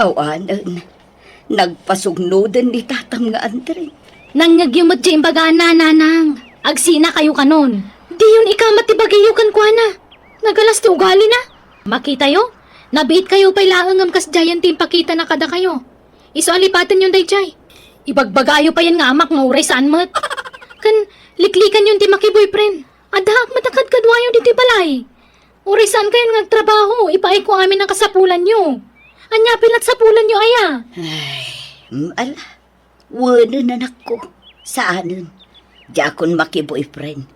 Awanen. Nagpasugnoden ni tatam nga Andre. Nangngegyo met diay imbagana, nanang. Agsina kayo kanon. Diyon ikamat ti bagiyo kenkuana. Nagalas ti ugali na. Makitayo, nabiit kayo pay laeng ngem kasdiayen ti impakita na kadakayo. Isu a lipatenyon daydiay. Ibagbagayo payen nga amak nga uray saan met. Ken liklikanyon ti makiboyfriend. Addaak met a kadkaduayo ditoy balay. Uray saan kayon nga agtrabaho, ipaayko amin a kasapulanyo. Ania pay la ti sapulanyo aya? Ay, mm, ala. Wenen, anakko. Saanen. Diakon makiboyfriend.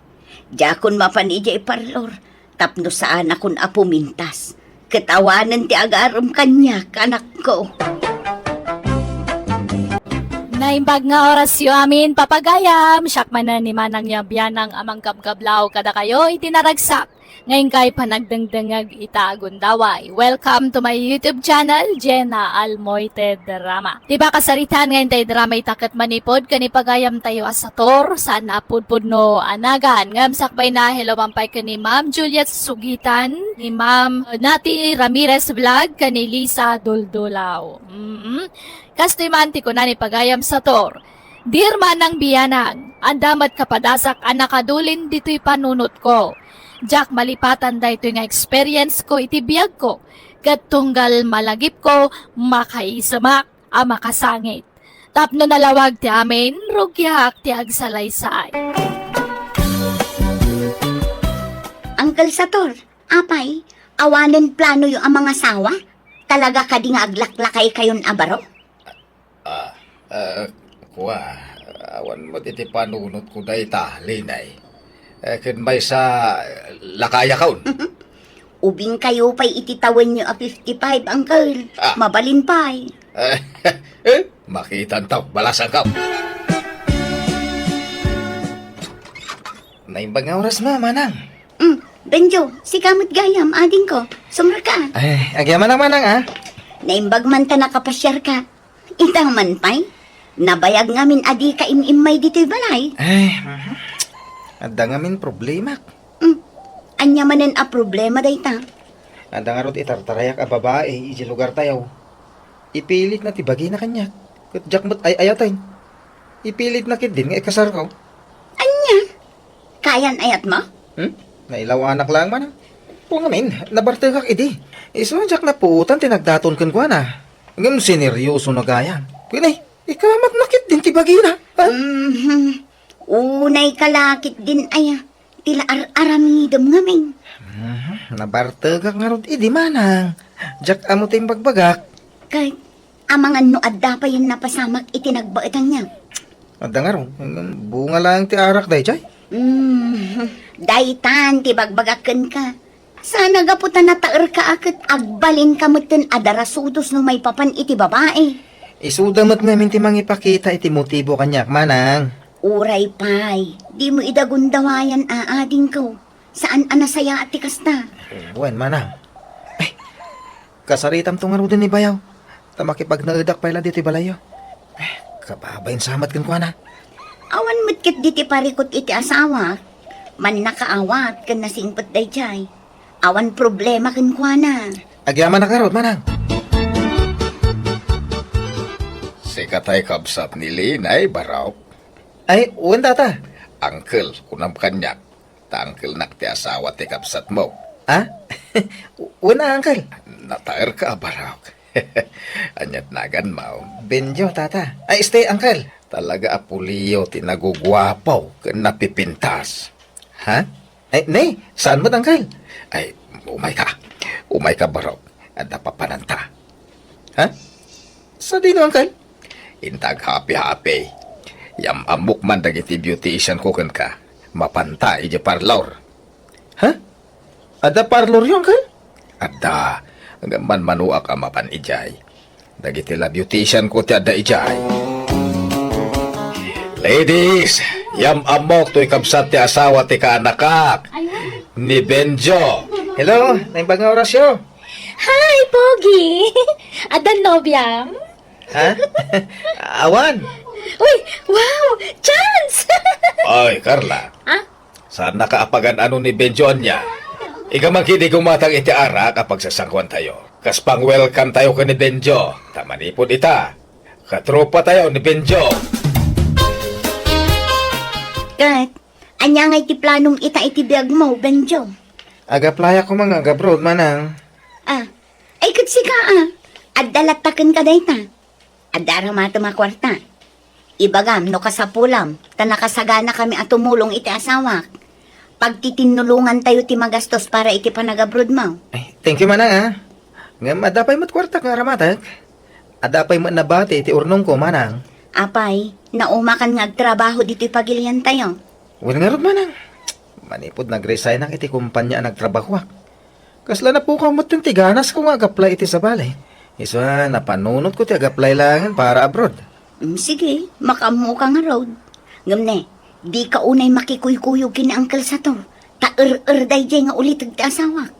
Diakon mapan idiay parlor. Tapno saanakon a pumintas. Ket awanen ti agarem kaniak, anakko. Naimbag nga orasyo amin, papagayam. Siak manen ni Manang Yabianang a manggabgablaw kadakayo iti naragsak nga inkay panagdengdengngeg ita a gundaway. Welcome to my YouTube channel, Jenna Almoite Drama. Ti pakasaritaan nga intay drama ita ket manipud ken ipagayamtayo a sator, saan a pudpudno a nagan. Ngem sakbay na, hello man pay ken ni Ma'am Juliet Sugitan, ni Ma'am Nati Ramirez Vlog, ken ni Lisa Duldulaw. Mm-mm. Kastoy man ti kuna ni pagayam sator. Dear Manang Bianang, adda met kapadasak a nakadulin ditoy panunotko. Diak malipatan daytoy nga experience ko iti biagko, ket tunggal malagipko, makaisemak a makasangit. Tapno nalawag ti amin, rugiak ti agsalaysay. Uncle Sator, apay, awanen planoyo a mangasawa? Talaga kadi nga aglaklakay kayon a baro? Ah, ah, kua, awan met iti panunotko dayta, Linay. Eh, ken maysa, lakayakon. Ubing kayo pay iti tawenyo a fifty-five, Uncle. Ah. Mabalin pay. Eh, eh, makitanto, balasangko. Naimbag nga oras, ma, manang. Mm, Benjo, sika met gayam, adingko. Sumrek ka. Ay, agyaman lang, manang, ah. Naimbag man ta nakapasiar ka. Ita man pay, nabayag ngamin a dika im-immay ditoy balay. Ay, mhm. Adda ngamin problemak. Mm. Ania manen a problema dayta? Adda ngarud itartarayak a babai idiay lugartayo. Ipilitna ti bagina kaniak, ket diak met ay-ayaten. Ipilitna ketdin nga ikasarko. Ania? Kayan-ayatmo? Hmm? Nailawanak laeng man. Pu ngamin, nabartekak idi. Isu a diak napuotan ti nagdaton kenkuana. Ngem sineryoso na gayam. Wen, ikamatna ketdin ti bagina, ha? Mhm. Unay ka la ketdin aya ti la ar-aramidem ngamin. Mhm. Nabartekak ngarud idi, manang. Diak ammo ti imbagbagak. Ket amangan no adda payen napasamak iti nagbaetanna. Adda ngarud, bunga laeng ti arak daydiay. Mhm. Daytan ti bagbagak kenka. Saan a gapu ta nataerka a ket agbalinka metten a darasudos no maipapan iti babai. Isuda met ngamin ti mangipakita iti motibo kaniak, manang. Uray pay, dimo ida gundawayan a adingko. Saan a nasayaat ti kasta. Wen, manang. Ay, kasaritamto ngaruden ni bayaw. Ta makipagnaedak pay la ditoy balayyo. Eh, kababain sa met kenkuana. Awan met ketdi ti parikut iti asawak. Mannakaawat ken nasingpet daydiay. Awan problema kenkuana. Agyamanak ngarud, manang. Sika tay kabsat ni Linay, Barok? Ay, wen, tata. Uncle, kunam kaniak. Ta unclenak ti asawa ti kabsatmo. Ah? Wen a, uncle. Nataerka a Barok. Ania't naganmo? Benjo, tata. Ay, este, uncle. Talaga a puliyo ti naguguapo ken napipintas. Ha? Ay, ne, saan met, uncle? Ay, umayka. Maikabaro, adda papananta. Ha? Sadino, Uncle? Inta aghapi-hapi. Yam-ammok man dagiti beautician ko kenka. Mapanta idiay parlor. Ha? Adda parloryo, Uncle? Adda. Ngem manmanuak a mapan idiay. Dagiti la beautician ko ti adda idiay. Ladies, yam-ammok toy kabsat ti asawa ti kaanakak, ni Benjo. Hello, naimbag nga orasyo. Hi, Pogi! Adda nobiam? Ha? Awan. Uy, wow! Chance! Oy, Carla. Ha? Saannaka a pagan-ano ni Benjo ania? Ika man ketdi gumatang iti arak a pagsasangkuantayo. Kas pang-welcome tayo ken ni Benjo. Ta manipud ita, katropa tayo ni Benjo. Ket, ania ngay ti planom ita iti biagmo, Benjo? Ag-applyak koma nga ag-abroad, Manang. Ah, ay ket sika, ah. Adda latta kenka dayta. Adda aramatem a kuarta. Ibagam no kasapulam, ta nakasaganakami a tumulong iti asawak. Pagtitinnulongantayo ti magastos para iti panagabrodmo. Ay, thank you, Manang, ah. Ngem adda pay met kuartak nga aramatek. Adda pay met nabati iti urnongko, Manang. Apay, naumakan nga agtrabaho ditoy pagiliantayo? Wen ngarud, Manang. Manipud nag-resignak iti kompania a nagtrabahoak. Kasla napukaw metten ti ganasko nga ag-apply iti sabali. Isu a, napanunotko ti ag-apply laengen para abroad. Mm, sige, makaammoka ngarud. Ngem ne, dika unay makikuykuyog ken ni Uncle Sator. Ta er-er daydiay nga uliteg ti asawak.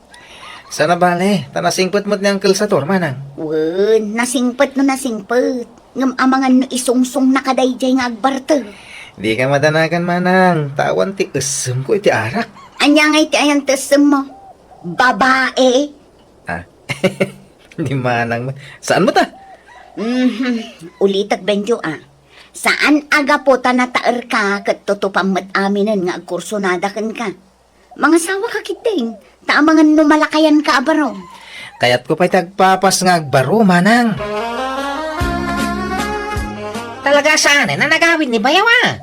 Saan a bale, ta nasingpet met ni Uncle Sator, Manang. Wen, nasingpet no nasingpet. Ngem amangan no isungsungnaka daydiay nga agbarter. Dika madanagan, Manang, ta awan ti essemko iti arak. Ania ngay ti ayan ti essem mo? Babae? Ah, ni Manang met. Saan met a? Mhm. Ulitek, Benjo, ah. Saan a gapu ta nataerka ket tutupam met aminen nga agkursunada kenka. Mangasawaka ketdin, ta amangan no malakayanka a baro. Kayatko pay ti agpapas nga agbaro, Manang. Talaga saanen a nagawid ni bayaw a.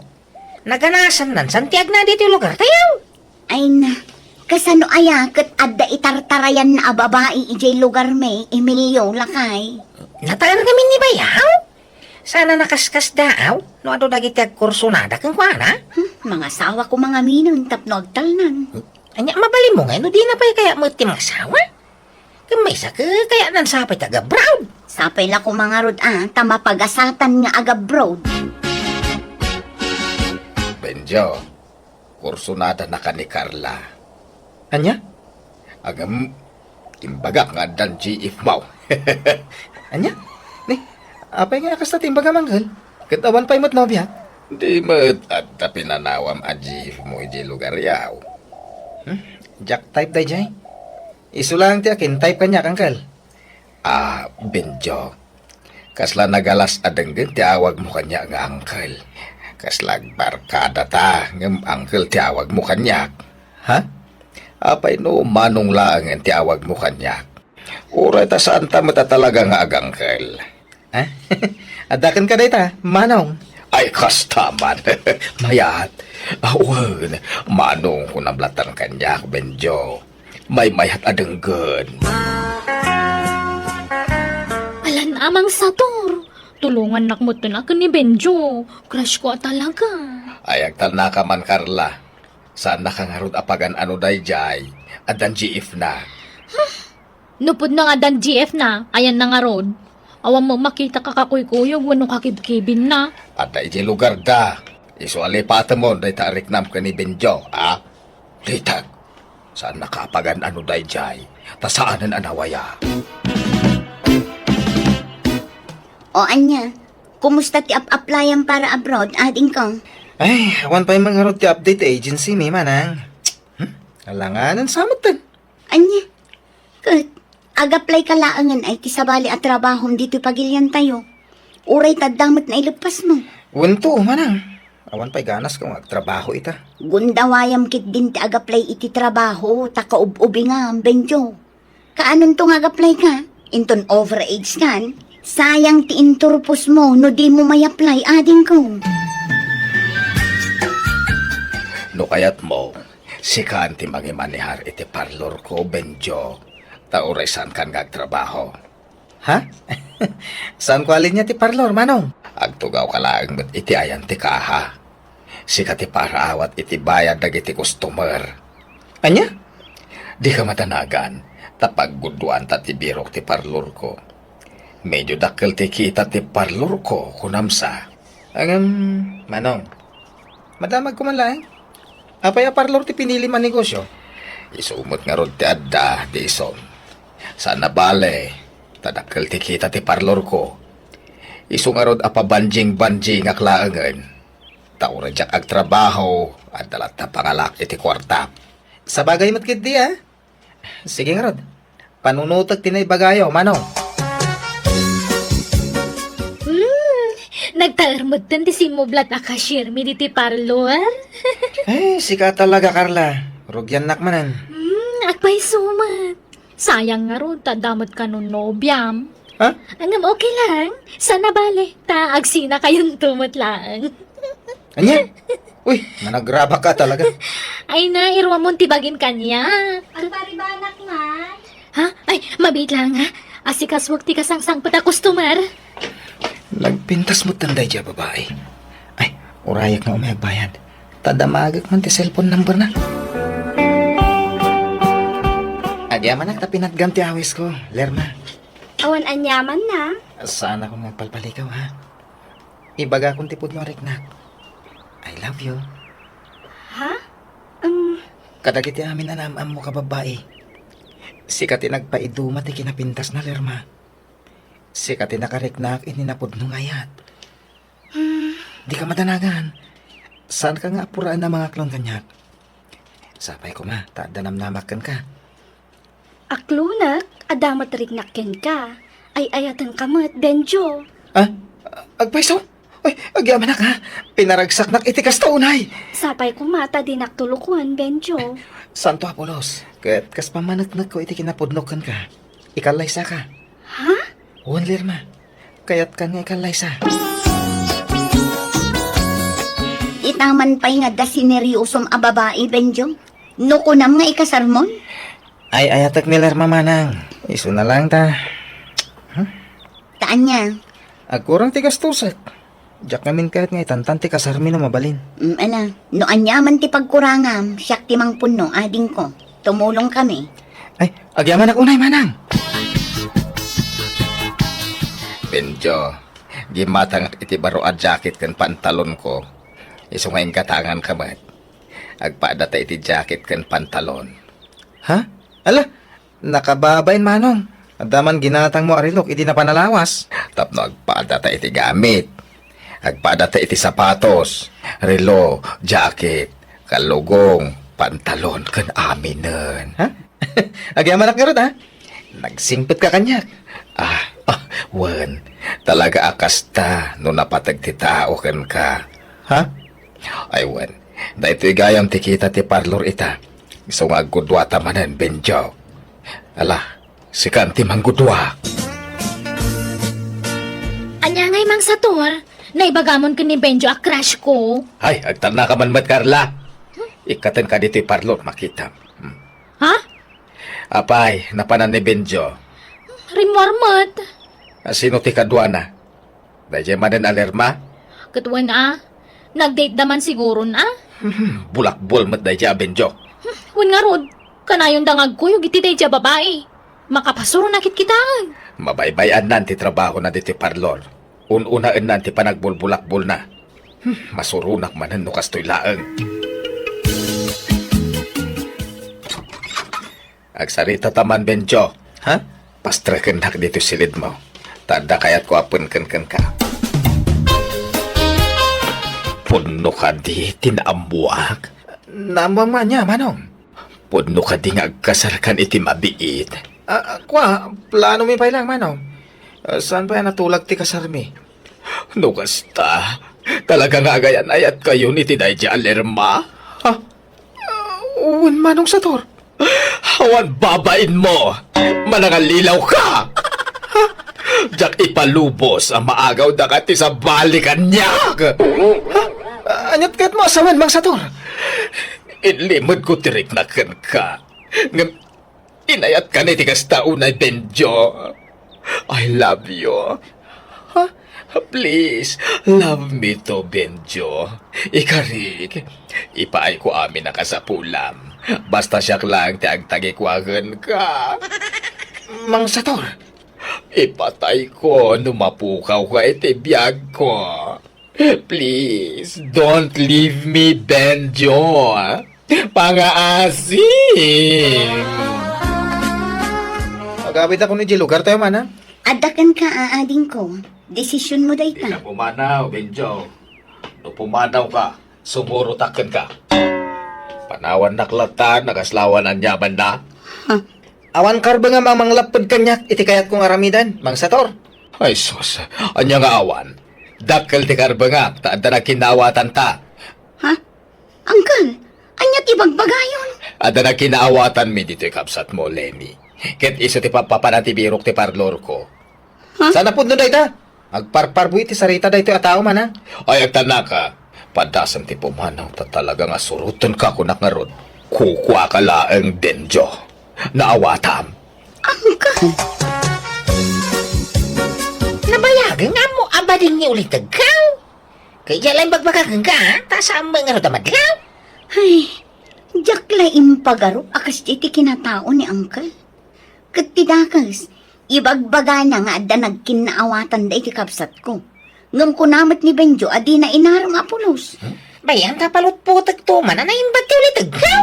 Naganasannan san ti agna ditoy lugartayo. Ay na, kasano aya ket adda itartarayanna a babai idiay lugarmi, Emilio, lakay? Nataer ngamin ni bayaw? Saan a nakaskasdaaw no adu dagiti agkursunada kenkuana? Hmm, mangasawa koma ngaminen tapno agtalnan. Ania, mabalinmo ngay no dina pay kayat met ti mangasawa? Ken maysa, ke, kayatnan sapay ti agabroad. Sapay la koma ngarud a, ta mapagasatan nga agabroad. Benjo, kursunadanaka ni Carla. Ania? Agam, imbagak nga addan G F mo. Ania? Ni, apay nga kasta ti imbagam, Uncle? Ket awan pay met nobia? Di met adda pinanawam a G F mo idiay lugaryo. Hmm? Diak type daydiay. Isu laeng ti akin type kaniak, Uncle. Ah, Benjo. Kasla nagalas a denggen ti awagmo kaniak nga uncle. Kasla agbarkada ta, ngem uncle ti awagmo kaniak. Ha? Apay no Manong laengen ti awagmo kaniak? Uray ta saanta met a talaga nga agangkel. Ha? Adda kenka dayta, Manong? Ay, kasta man. Mayat. Awan, Manong kunam latta kaniak, Benjo. Maymayat a denggen. Alan, Amang Sator, tulongannak metten a ken ni Benjo. Crush ko a talaga. Ay, agtalnaka man, Carla. Saannaka ngarud a pagan-ano daydiay. Addan G F na. Nupod nga addan G F na, ayanna ngarud. Awan met makita kakakuykuyog wenno kakibkibinna. Adda idiay lugarda. Isu a lipatemon dayta a riknam ken ni Benjo, a? Litag. Saannaka a pagan-ano daydiay. Ta saanen a nawaya. O ania, kumusta ti ap-applyam para abroad, adingko? Ay, awan pay man ngarud ti update ti agency mi, Manang. Hmm? Alanganan sa metten. Ania? Ket, ag-apply ka laengen ay ti sabali a trabahom ditoy pagiliantayo. Uray ta adda met naileppasmo. Wen to, Manang. Awan pay ganasko nga agtrabaho ita. Gundawayam ketdin ti ag-apply iti trabaho, ta kaub-ubingam, Benjo. Kaanonto nga ag-apply ka? Inton overage kan? Sayang ti inturposmo no dimo may-apply, adingko. No kayatmo, sikan ti mangimanehar iti parlorko, Benjo. Ta uray saankan nga agtrabaho. Ha? Saanko a linia ti parlor, Manong? Agtugawka laeng met iti ayan ti kaha. Sika ti paraawat iti bayad dagiti customer. Ania? Dika madanagan, ta pagguduanta ti birok ti parlorko. Medio dakkel ti kita ti parlorko, kunam sa. Ngem, Manong, madamagko man laeng. Apay a parlor ti pinilim a negosio? Isu met ngarud ti adda, Dison. Saan a bale, ta dakkel ti kita ti parlorko. Isu ngarud a pabanjing-banjingak laengen. Ta uray diak agtrabaho, adda latta pangalak iti kuarta. Sabagay met ketdi, a? Sige ngarud. Panunotek ti naibagayo, Manong. Hmm, nagtaer metten ti simmublat a cashier mi diti parlor. Eh, sika talaga, Carla. Rugiannak manen. Hmm, agpayso met. Sayang ngarud, ta adda met kano nobiam. Ha? Ngem okay lang. Saan a bale, ta agsinakayonto met laeng. Ania? Uy, managrabak ka talaga. Ay na, iruamon ti bagim kaniak. Agparibanak man. Ha? Ay, mabiit lang, ha? Asikasuak ti kasangsangpet a customer. Nagpintas met daydiay a babai. Ay, urayak nga umay agbayad. Ta damagek man ti cellphone number na. Agyamanak ta pinatgam ti awisko, Lerma. Awan aniamanna. Saanakon nga agpalpalikaw, ha? Ibagakon ti pudno a riknak. I love you. Ha? Um, Kadagiti amin a naam-ammo ka babbai, sika ti nagpaiduma ti kinapintasna, Lerma. Sika ti nakariknak iti napudno nga ayat. Hmm. Dika madanagan. Saanka nga apuraen a mangaklon kaniak. Sapay koma, ta adda namnamak kenka. Aklonek, adda met riknak kenka. Ay-ayatenka met, Benjo. Ah? Agpayso? Ay, agyamanak, ha? Pinaragsaknak iti kasta unay. Sapay koma ta dinak tulokon, Benjo. Santo a pulos, ket kas pammaneknekko iti kinapudnok kenka, ikallaysaka. Ha? Wen, Lerma, kayatkan nga ikallaysa. Ita man pay nga adda sineryosom a babai, Benjo. No kunam nga ikasarmon? Ay-ayatek ni Lerma, manang. Isuna lang ta. Hmm? Ta ania? Agkurang ti gastosek. Diak ngamin kayat nga itantan ti kasarmi no mabalin. Mm, ala, no aniaman ti pagkurangam, siak ti mangpunno, adingko. Tumulongkami. Ay, agyamanak unay, manang. Benjo, gimmatangak iti baro a jacket ken pantalonko. Isu nga inggatanganka met. Agpadata iti jacket ken pantalon. Ha? Ala, nakababain, manong. Adda man ginatangmo a relok idi napan a lawas. Tapno agpadata iti gamit. Agpadata iti sapatos, relo, jacket, kalugong, pantalon, ken aminen. Ha? Agyamanak ngarud, ha? Nagsingpetka kaniak. Ah, ah, wen, talaga a kasta no napateg ti tao kenka. Ha? Ay, wen, daytoy gayam ti kita ti parlor ita. Isu nga agguduata manen, Benjo. Ala, sikan ti manggudua. Ania ngay, Mang Sator? Naibagamon ken ni Benjo a crush ko. Ay, agtalnaka man met, Carla. Ikkatenka ditoy parlor, makitam. Hmm. Ha? Apay, napanan ni Benjo? Rimmuar met. A, sino ti kaduana? Daydiay manen a Lerma? Ket wen a, nag-date da man siguron a? Hmm, bulakbol met daydiay a Benjo. Hmm, wen ngarud, kanayonda nga agkuyog iti daydiay a babai. Makapasuronak kitkitaen. Mabaybay-annan ti trabahona ditoy parlor. Un-unaennan ti panagbulbulakbolna. Hmm, masuronak manen no kastoy laeng. Agsaritata man, Benjo. Ha? Pastrekennak ditoy silidmo. Ta adda kayatko a penken kenka. Pudno kadi ti naammoak? Naammoam ania, manong? Pudno kadi nga agkasarkan iti mabiit? Ah, kua, planomi pay lang, manong. Ah, saan pay a natulag ti kasarmi? No kasta, talaga nga agayan-ayatkayon iti daydiay a Lerma? Ha? Ah, wen, Manong Sator. Awan babainmo! Manangalilaw ka! Ha? Diak ipalubos a maagaw dagiti sabali kaniak! Ha? Aniat kayatmo a sawen, Mang Sator? Inlimedko ti riknak kenka. Ngem Inayatkan iti kasta unay, Benjo. I love you. Ha? Please, love me too, Benjo. Ikarik, ipaayko amin a kasapulam. Basta siak laeng ti agtagikuagenka. Mang Sator, ipatayko no mapukawka iti biagko. Please, don't leave me, Benjo. Pangaasim! Agawidakon idiay lugartayo, manang. Adda kenka, adingko. Desisionmo dayta. Dika pumanaw, Benjo. No pumanawka, sumurotak kenka. Panawannak latta no kasla awan aniamanna. Huh? Awan karbengam a manglapped kaniak iti kayatko nga aramiden, Mang Sator. Ay sus, ania nga awan? Dakkel ti karbengak ta adda nagkinnaawatanta. Ha? Uncle, ania ti bagbagayon? Adda nagkinnaawatanmi ditoy kabsatmo, Lenny. Ket isu ti pappapanan ti birok ti parlorko. Huh? Saan a pudno dayta? Agparparbo iti sarita daytoy a tao, manang. Ay, agtannaka. Padasem ti pumanaw ta talaga nga surotenka, kunak ngarud. Kukuaka laeng, Benjo. Naawatam. Angka. Nabayagen nga ammo a badin ni ulitegkaw. Kaya laeng bagbaga kenka, ha? Ta saan met ngarud a madlaw? Ay, diak la impagarup a kasdi ti kinatao ni Uncle. Ket ti dakes, ibagbagana nga adda nagkinnaawatanda iti kabsatko. Ngem kuna met ni Benjo a dina inarem a pulos. Hmm? Bayan ta palutputek to man a naimbag ti ulitegkaw.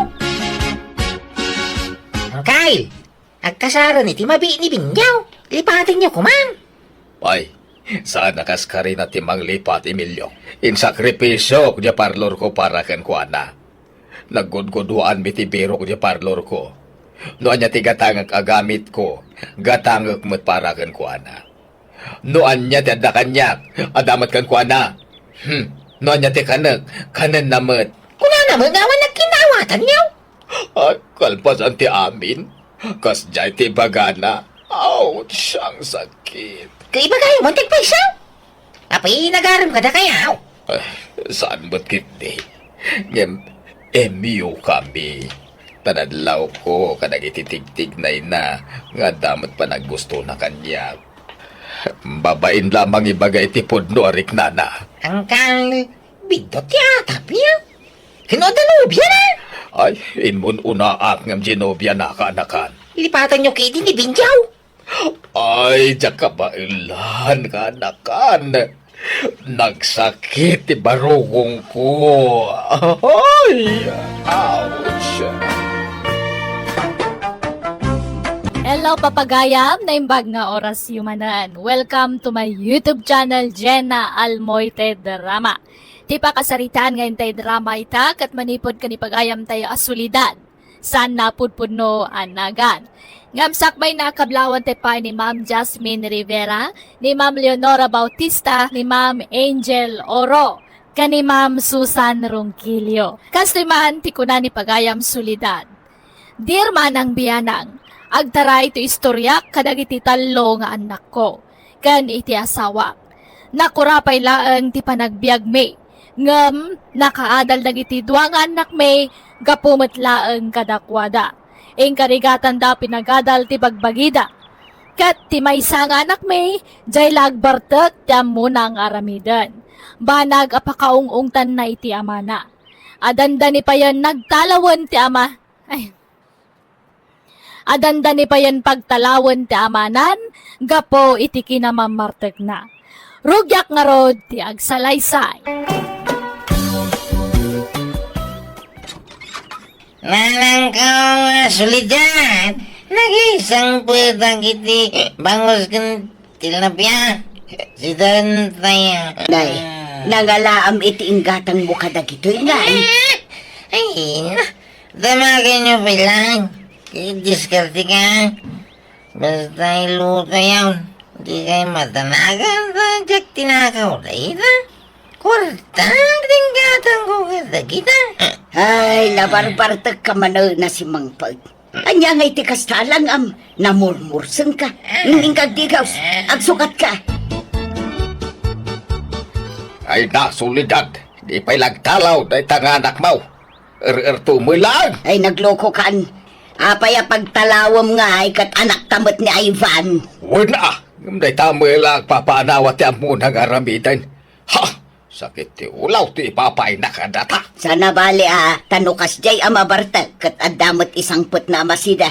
Angkay, agkasaren iti mabi ni Benjo. Lipatenyo koma. Ay, saan a kas karina ti manglipat, Emilio. Insakripisiok diay parlorko para kenkuana. Naggudguduaanmi ti birok diay parlorko. No ania ti gatangek a gamitko, gatangek met para kenkuana. No ania ti adda kaniak, adda met kenkuana. Hmm, no ania ti kanek, kanenna met. Kunana met nga awan nagkinnaawatanyo? Ay, kalpasan ti amin. Kasdiay ti ibagana. Ouch, ang sakit. Kay ibagayo man ti agpayso. Apay, nagarem kadakayo? Ah, saan met ketdi? Ngem, M U kami. Panadlawko kadagiti tigtignayna nga adda met panaggustona kaniak. Babain lamang ibaga iti pudno a riknana. Angkal, biddut ti atapyo. Ken no adda nobiana? Ay, immun-unaak ngem di nobiana, kaanakan. Lipatanyo ketdi ni Benjo. Ay, diak kabaelan, kaanakan. Nagsakit ti barugongko. Ay, ouch. Hello, papagayam. Naimbag nga orasyo manen. Welcome to my YouTube channel, Jenna Almoite Drama. Ti pakasaritaan nga intay drama ita ket manipud ken ni pagayamtayo a Soledad. Saan a pudpudno a nagan. Ngem sakbay, nakablawan ti pay ni Ma'am Jasmine Rivera, ni Ma'am Leonora Bautista, ni Ma'am Angel Oro, ken ni Ma'am Susan Ronquillo. Kastoy man ti kuna ni pagayam Soledad. Dear Manang Bianang, agtaray ti istoriak kadagiti tallo nga annakko ken iti asawak. Nakura pay laeng ti panagbiagmi, ngem nakaadal dagiti dua nga annakmi gapu met laeng kadakuada. Inkarigatanda pinagadal ti bagbagida. Ket ti maysa nga annakmi, diay la agbartek ti ammona nga aramiden. Banag a pakaung-ungtanna iti amana. Adanda ni payen nagtalawen ti ama, ay, Adanda ni payen pagtalawen ti amanan gapu iti kinamammartekna. Rugiak ngarud ti agsalaysay. Nanangko nga Soledad, nagisangpetak iti bangus ken tilapia. Sida tayo. Nay, nangalaam iti inggatangmo kadagitoy, ngay. Ay, na. Damagenyo pay laeng. Diskarte ka. Basta iluto yaw. Di kay matanagan ta diak tinakaw dayta. Kuarta ti inggatangko kadagita. Ay, nabarbartek ka manen a simmangpet. Ania nga iti kasta lang am namurmurseng ka. Ning-, ning kagdigaws, agsukat ka. Ay na, Soledad, di pay lagtalaw dayta nga anakmo. Er-erto met laeng. Ay, naglokokan. Apay a pagtalawem ngay ket anakta met ni Ivan? Wen a, ngem dayta met la agpapaanawa ti ammona nga aramiden. Ha! Sakit ti ulaw ti ipapayna kadata. Saan a bali a, ta no kasdiay a mabartek ket adda met isangpetna a masida.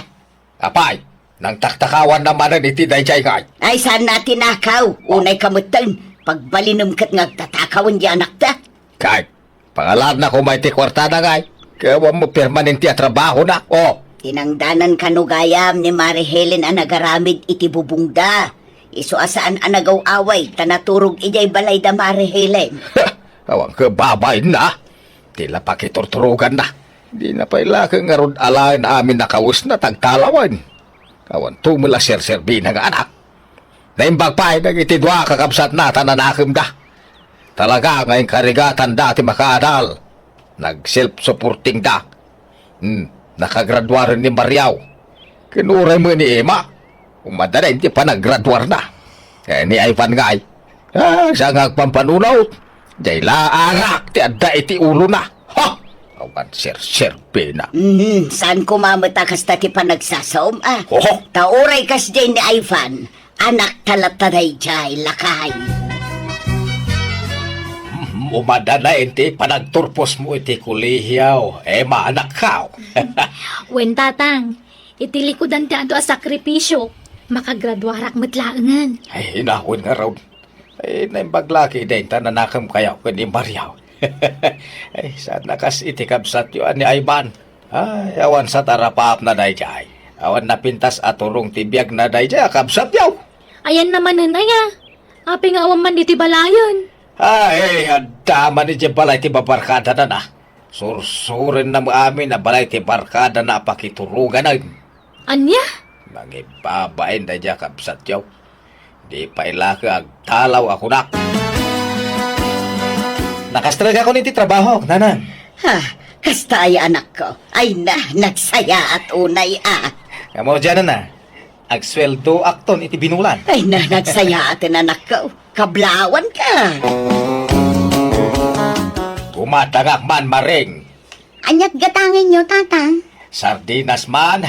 Apay, nangtaktakawanna manen iti daydiay ngay? Ay, saan a tinakaw. Unay ka metten, pagbalinem ket nga agtatakawen di anakta. Kay, pangalaanna koma iti kuartada ngay. Ket awan met permanente a trabahona. O. Tinangdanan kano gayam ni Mari Helen a nagaramid iti bubongda. Isu a saan a nagaw-away ta naturog idiay balay da Mari Helen. Awan ket babaenna. Ti la pakiturturoganna. Dina pay la ket ngarud alaen amin a kawesna ta agtalawen. Awan tumel a serserbina nga anak. Naimbag pay dagiti dua a kakabsatna ta nanakemda. Talaga nga inkarigatanda ti makaadal. Nag-self-supportingda. Hmm, nakagraduaren ni Mariaw. Ken uray met ni Emma, umadda daydi panagraduarna. Eh, ni Ivan ngay, ah, saan nga agpampanunot. Diay la arak ti adda iti ulona. Ha! Awan serserbina. Mhm, saan koma met a kasta ti panagsasaom, a? Oho. Ta uray kasdiay ni Ivan, anakta latta daydiay, lakay. Mhm, umadda daydi panagturposmo iti kolehio, Emma, anakko. Wen, Tatang, iti likudan ti adu a sakripisio, makagraduarak met laengen. Ay, inawen ngarud. Ay, naimbag la ketdin ta nanakemkayo ken ni Mariaw. Ay, saan a kas iti kabsatyo a ni Ivan. Ay, awan sa tarapapna daydiay. Awan napintas a turong ti biagna daydiay a kabsatyo. Ayanna manen aya. Apay nga awan man iti balayen? Ay, adda man iti balay ti babarkadana. Sursurenna met amin a balay ti barkadana a pakituroganen. Ania? Mangibabain daydiay a kabsatyo. Di pay la ket agtalaw a kunak. Nakastrek ako iti trabahok, nanang. Ha, kasta aya anakko. Ay na, nagsayaat unay a. Kamo dianan a. Agsueldoakton iti binulan. Ay na, nagsayaaten anakko. Kablawanka. Gumatangak man, Maring. Aniat gatangenyo, Tata? Sardinas man.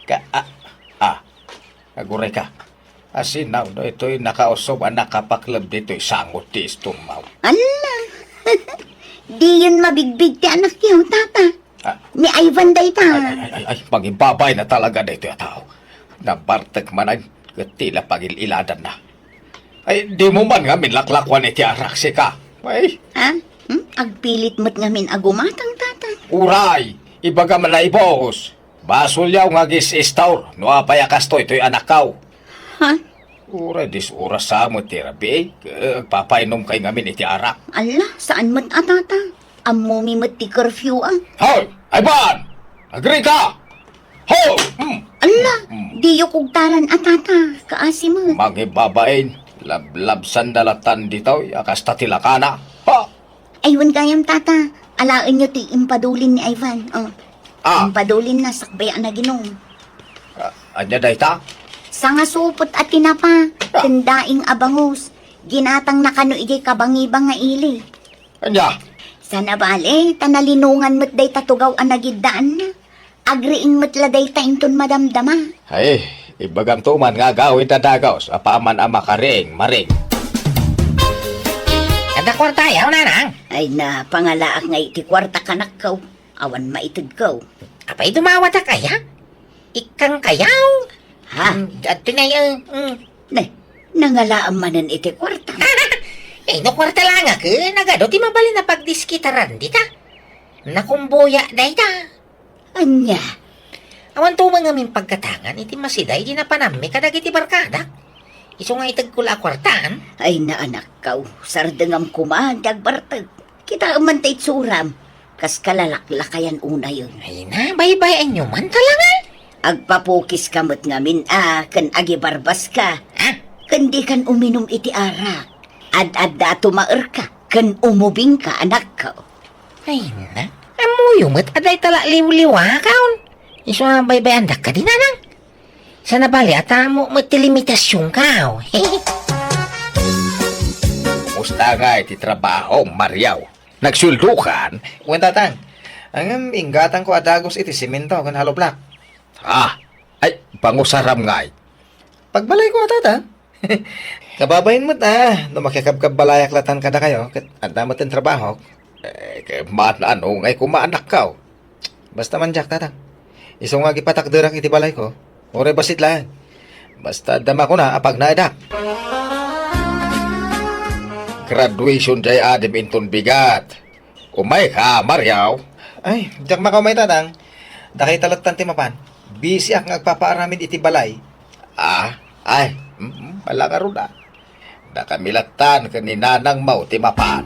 Ka, ah, ah, aguray ka. Asinaw no itoy nakausog a nakapakleb ditoy sangot ti istormaw. Alla! Diyon mabigbig ti anakyo, Tata. Ah. Ni Ivan dayta. Ay, ay, ay, ay, ay, mangibabain na talaga daytoy a tao. Nabartek manen, ket ti la pagil-iladanna. Ay, dimo man ngamin laklakuan iti arak, sika. Ay. Ha? Hmm? Agpilit met ngamin a gumatang, Tata. Uray, ibagam a naibos. Basolyo nga agis-istor no apay a kastoy toy anakkaw. Ha? Uray, dis oras sa met ti rabii, eh, agpapainomkay ngamin iti arak. Alla, saan met a, Tata. Ammomi met ti curfew, a. Hoy! Ivan! Agrika! Ho! Hmm! Alla, hmm, diyo kugtaran a, Tata. Kaasi met. Mangibabain, lablabsanda latan ditoy, a kasta ti lakana. Ha! Ay, wen gayam, Tata. Alaenyo ti impadulin ni Ivan. Oh. Ah. Impadulin na, sakbay a naginom. Ah, ania dayta? Sangasupot a tinapa, ah, ken daing a bangus. Ginatangna kano idiay kabangibang nga ili. Ania? Saan a bale, ta nalinongan met dayta tugaw a nagiddaanna. Agriing met la dayta inton madamdama. Ay, ibagamto man nga agawid a dagus, apaman a makariing, Maring. Adda kuartayo, nanang? Ay na, pangalaak nga iti kuarta kanakko. Awan maitedko. Apay dumawatak aya? Ikkang kayaw? Ha? Mm, adto na, eh, mm. Ne, nangalaam manen iti kuarta. Eh, no kuarta lang, ah, ke, nagado ti mabalin a pagdiskitaran dita. Nakumboya dayta. Ania? Awan to man ngamin pagkatangan iti masiday di napanammi kadagiti barkadak. Isu nga itedko la a kuartaan. Ay, naanakkaw, sardengam koma ti agbartek. Kitaem man ta itsuram, kas kalalaklakayan unayen. Ay na, baybay-anyo man talaga. Agpapukiska met ngamin a ken agibarbaska. Ha? Ken dikan uminum iti arak. Ad-adda a tumaerka ken umubingka, anakko. Ay na, ammoyo met a dayta la liwliwakaon. Isu a baybay-andak kadi, nanang. Saan a bale a tamo met ti limitasionkaw. Kumusta ngay ti trabaho, Mariaw? Nagsueldokan? Wen, Tatang. Ngem inggatangko a dagus iti semento ken hollow block. Ah, ay, pangusaram ngay. Pagbalayko a, Tatang. Kababain met a, no makikabkabbalayak latan kadakayo, ket adda met ti trabahok. Eh, ket maan-ano ngay koma, anakko? Basta man diak, Tatang. Isu nga agipatakderak iti balayko. Uray bassit laeng. Basta adda makuna a pagnaedak. Graduation diay adim inton bigat. Umayka, Mario. Ay, diak makaumay, Tatang. Dakayta lattan ti mapan. Bisiak nga agpapaaramid iti balay. Ah, ay, mm, bala ngarud a. Dakami lattan ken ni nanangmo ti mapan.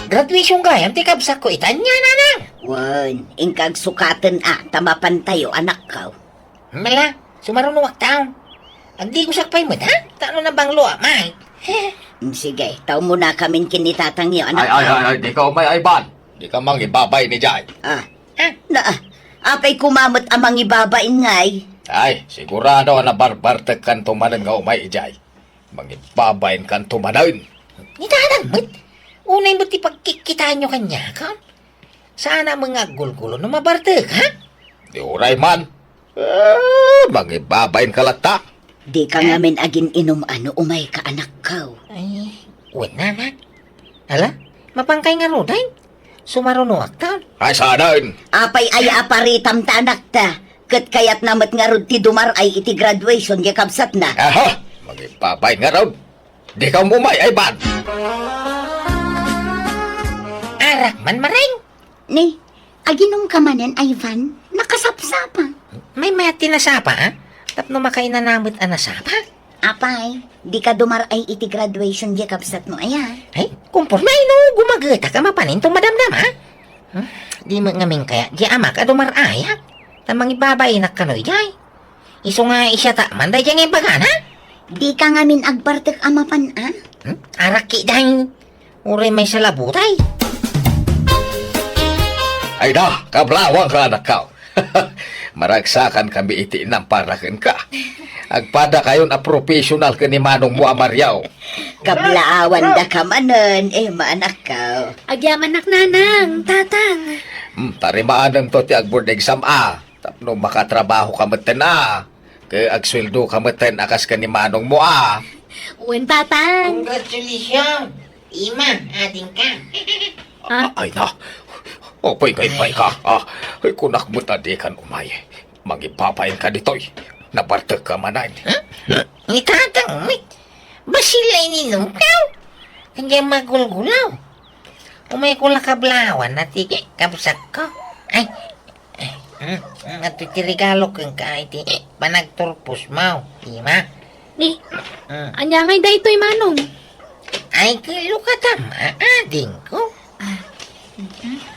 Graduation gayam ti kabsatko ita ania, Nanang? Wen, inka agsukaten a, ta mapantayo, anakko. Mala, sumarunoak taon. Agdigosak pay met, ha? Ta no nabanglo a, may. Mm, sige, ta umunakamin ken ni tatangyo, anak. Ay, ay, ay, ay, dika umay, Ivan. Dika mangibabain idiay. Ah. Ah. Na, ah, apay koma met a mangibabain ngay? Ay, sigurado a nabarbartekkanto manen nga umay idiay. Mangibabainkanto manen. Ni tatang met? Unay met ti pagkikkitaenyo kaniak, ha? Saan a nga aggulgulo no mabartek, ha? Di uray man. Eh, mangibabainka latta. Dika ngamin agin-inum a no umayka, anakko. Ay, wen, anak. Ala, mapankay ngaruden? Sumarunoak ta. Ay, saan? Apay aya a paritam ta, anakta? Ket kayatna met ngarud ti dumar-ay iti graduation ti kabsatna. Aha! Mangibabain ngarud. Dika umay, Ivan. Arak man, Maring. Ni, aginumka manen, Ivan? Nakasapsapa. Maymayat ti nasapa, a? Tapno makainana met a nasapa. Apay, dika dumar-ay iti graduation ti kabsatmo aya? Ay, kumporme no gumagetak a mapanen ti madamdama. Hmm? Di met ngamin kayat ti amak a dumar-ay, a? Ta mangibabainak kano idiay. Isu nga isiatak man daydiay nga imbagana? Dika ngamin agbartek a mapan, a? Hmm? Arak ketdin. Uray maisalabuta. Ay da, kablawangka, anakko. Maragsakankami iti inam para kenka. Agpadakayon a professional ken ni manongmo a Mario. Kablaawandaka manen, Emma, anakko. Agyamanak, Nanang, Tatang. Hmm, tarimaanento ti agboard exam a. Tapno makatrabahoka metten a, ket agsueldoka metten a kas ken ni manongmo a. Wen, Tatang. Congratulations, Emma, adingka. Ah? A-, ay na. Apay nga imbagka? Ah, ay, kunak met a dikan umay. Mangibabainka ditoy. Nabartekka manen. Huh? Ni Tatang met. Bassit la ininumko. Kanya magulgulaw. Umayko la kablawan a ti kabsatko. Ay, mm, mm, adu ti regalo kenka iti panagturposmo, Emma. Ni, mm. Ania ngay daytoy, Manong? Ay, kilo ka tama, adingko. Ah, mhm.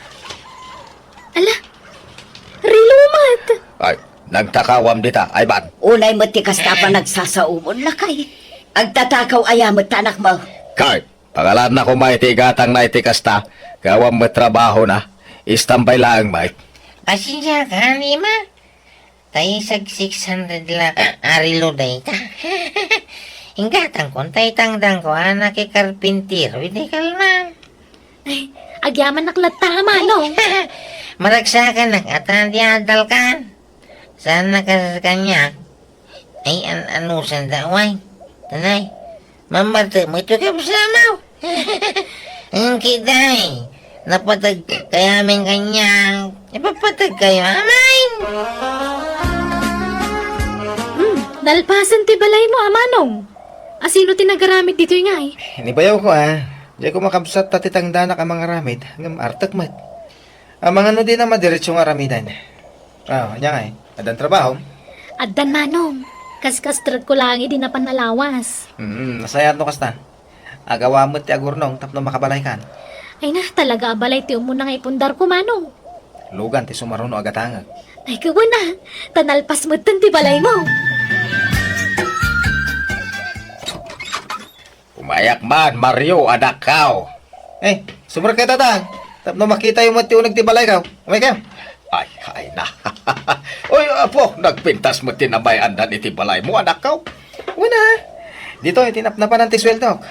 Ala, relo met. Ay, nagtakawam dita, Ivan. Unay met ti kasta a panagsasaomon, lakay. Agtatakaw aya met ti anakmo? Kay, Pangalaanna koma iti igatangna iti kasta, ket awan met trabahona. Istambay laeng met. Pasensiakan, Emma. Ta isag six hundred la a relo dayta. Inggatangkon ta itangdanko a nakikarpintero idi kalman. Ay, agyamanak latta, Manong. Maragsakanak a ta di adalkan. Saan na kas kaniak? Ay, an-, anusanda, way. Tanay, mamartek met ti kabsatmo. Engki, day, napateg kayamin kaniak. Ipapateg kayo amin. Hmm, nalpasen ti balaymo, a Manong. Asino ti nagaramid ditoy ngay? Ni bayawko, a. Diay ko makabsat ta ti tangdanak a mangaramid, ngem artek met. Amangan no dina madiretso nga aramiden. Ah, ania ngay? Addan trabahom? Addan, Manong. Kaskastrekko laeng idi napan a lawas. Mm, nasayaat no kasta. Agawa met ti agurnong tapno makabalaykan. Ay na, talaga a balay ti umuna nga ipundarko, Manong. Lugan ti sumaruno a gatangek. Ay, kawen a, ta nalpas metten ti balaymo. Umayak man, Mario, anakko. Eh, sumrekkayo, Tatang. Tapno makitayo met ti uneg ti balayko. Umaykayo. Ay, ay na. Oy, apo, nagpintas met ti namay-andan iti balaymo, anakko. Wen a. Ditoy, ti napnapanan ti sueldok.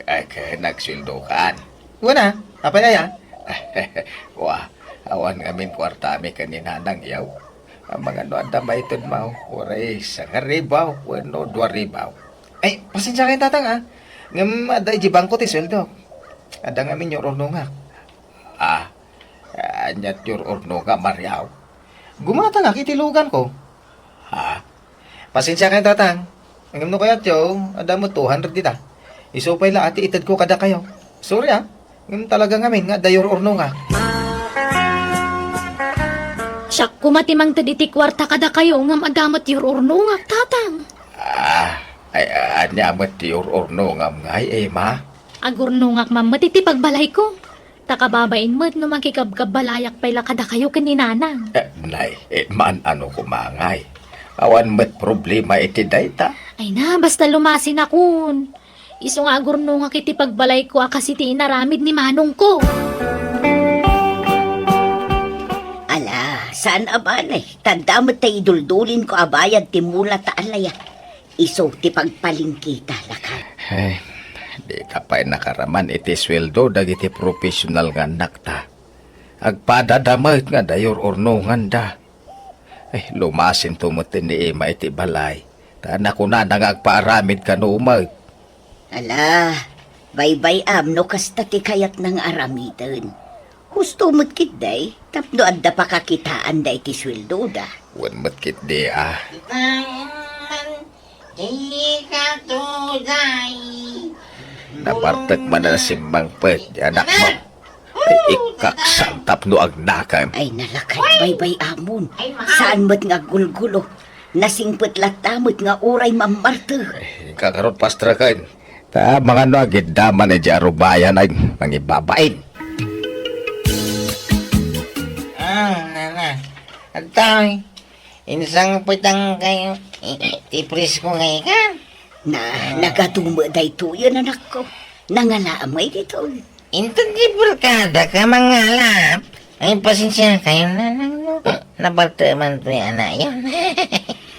Ay, ket nagsueldokan. Wen a. Apay aya? Wa, awan ngamin kuartami ken ni Nanang, yaw. Amangan no adda maitedmo, uray sangaribu wenno duaribu. Ay, pasensiakayo, Tatang, a. Ngem adda idiay bangko ti sueldo. Adda ngamin yur-urnongak. A, ania ti yur-urnongam, Maria? Gumatangak iti luganko. Ha? Pasensiakayo, Tatang. Ngem no kayatyo, adda met two hundred dita. Isu pay la ti itedko kadakayo. Sorry, a. Ngem talaga ngamin nga adda yur-urnongak. Siak koma ti mangted iti kuarta kadakayo ngem adda met yur-urnongak, Tatang. A, ay, ania met ti yur-urnongam ngay, Emma? Agurnongak man met iti pagbalayko. Ta kababain met no makikabkabbalayak pay la kadakayo ken ni Nanang. E, nay, e, maan-ano koma ngay. Awan met problema iti dayta. Ay na, basta lumasinakon. Isu nga agurnongak iti pagbalayko a kas iti inaramid ni manongko. Ala, saan a bale. Tadda met ta iduldulinko a bayad ti mula ta alaya. Isu ti pagpalingkita, lakay. Ay, dika pay nakaraman iti sueldo dagiti professional nga annakta. Agpadada met nga adda yur-urnonganda. Ay, lumasinto met ni Emma iti balay. Ta nakunana nga agpaaramid kano met. Ala, baybay-am no kasta ti kayatna nga aramiden. Husto met ketdi, tapno adda pakakitaanda iti sueldoda. Wen met ketdi, a. Ikaw man, ikaw tuday. Nabartek man a nasimmangpet ti anakmo. Ay, ikkaksang tapno agnakem. Ay, nalakay, baybay-amon. Saan met nga aggulgulo. Nasingpet latta met nga uray mammartek. Ay, inka ngarud, pastreken. Ta, amangan no agidda man idiay arubayan ay mangibabain. Ah, nana. Adtoy, insangpetangkayo ti presko nga ikan. Na, nagadu met daytoyen, anakko. Nangalaam ngay ditoy. Inton ti barkada ka mangalap, ay, pasensiakayo, Nanang, no nabartek man toy anayon.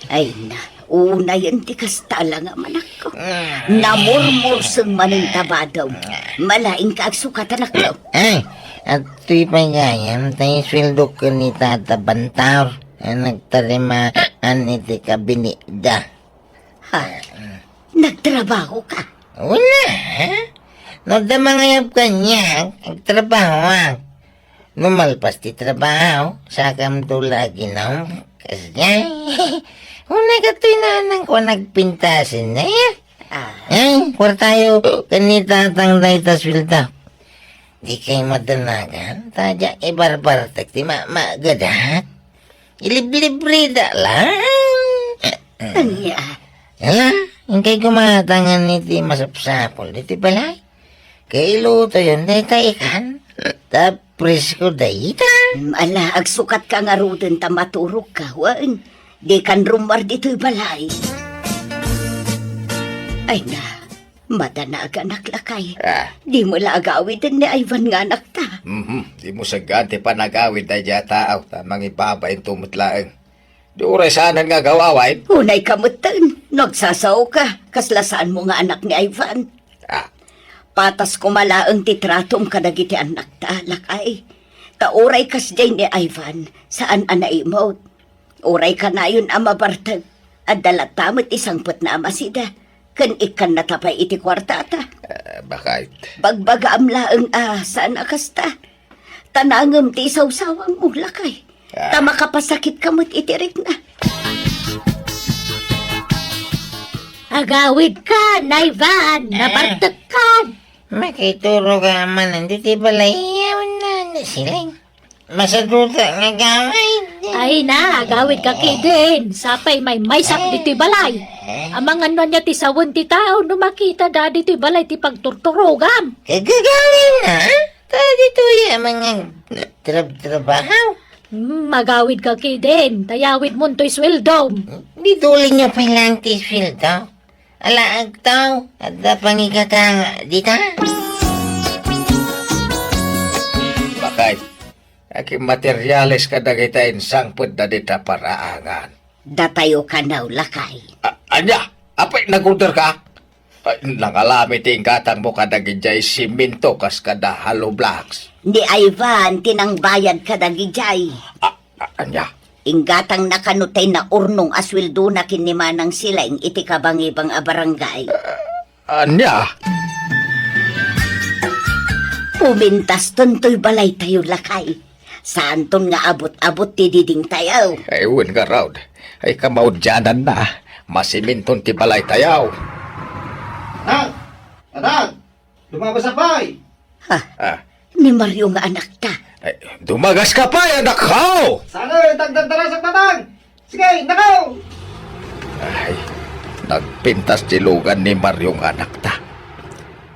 Ay na, unayen ti kasta la nga manakko. Mm. Namurmurseng manen ta badom. Malaing ka agsukat, anakko. Ay, adtoy pay gayam, tay sueldok ken ni Tata Bantaur a nagtarimaan iti kabinetda. Ha? Nagtrabaho ka? Wala, ha? No adda mangayab kaniak, agtrabahoak. No malpas ti trabaho, sakamto la aginom. Kasdiay. Unay, katoy nanangko a nagpintasen, eh. Ah. Eh, kuartayo ken ni Tatang dayta sueldo. Dikay madanagan, ta diak ibarbartek ti mamagedak. Iliblibrida lang. Ania? Hala, inkay gumatangan iti masapsapul iti balay. Kailutoyon dayta ikan. Ta presko dayta. Mm, ala, agsukat ka ngaruden ta maturog ka, wen. Dikan rummuar ditoy balay. Ay na, madanaganak, lakay. Ah. Dimo la agawiden ni Ivan nga anakta. Mhm, dimo saggan ti panagawid daydiay a tao, ta mangibabain to met laeng. Di uray saanen nga agaw-awayen? Unay ka metten, no agsasao ka, kasla saanmo nga anak ni Ivan. Ah. Patas koma laeng ti tratom kadagiti annakta, lakay. Ta uray kasdiay ni Ivan, saan a naimut. Uray kanayon a mabartek, adda latta met ti sangpetna a masida, ken ikkannata pay iti kuartata. Ah, bakit? Bagbagaam laeng a saan a kasta. Ta nangem ti isawsawangmo, lakay. Ah. Ta makapasakit ka met iti rikna. Agawid ka, Ivan, nabartek ka. Makituro ka man ditoy balay, yaw na, nasiling. Masaduta nga agawid. Ay na, agawid ka ketdin. Sapay maymaysak ditoy balay. Amangan no ania ti sawen ti tao no makitada ditoy balay ti pagturturogam. Kagagawin na? Ta ditoy a mga trab-trabaho. Hmm, magawid ka ketdin. Tayawid mo toy sweldom. Di tuloy niya pala ang ti sweldo. Ala, agtaw, adda pangikakanga dita. Bakit? Aki materiales kadagita insangpet da dita paraangan. Datayo kanaw, lakay. A-, ania? Apay, nag-order ka? Ay, nangalami ti inggatangmo kadagijay simento kas kada hollow blocks. Ni Ivan ti nangbayad kadagijay. A-, a-, ania? Inggatangna kano tay naurnong a sueldona ken ni Manang Silaing iti kabangibang a barangay. Ania? Pumintaston toy balaytayo, lakay. Saanton nga abut-abut ti didingtayo. Ay, wen ngarud. Ay, kamaudiananna. Masiminton ti balaytayo. Anak! Anak! Dumagaska pay! Ha? Ah. Ni Mario nga anakta. Ay, dumagaska pay, anakko! Saan, tagdagdarasak, Tatang! Sige, nakaw! Ay, nagpintas ti lugan ni Mario nga anakta.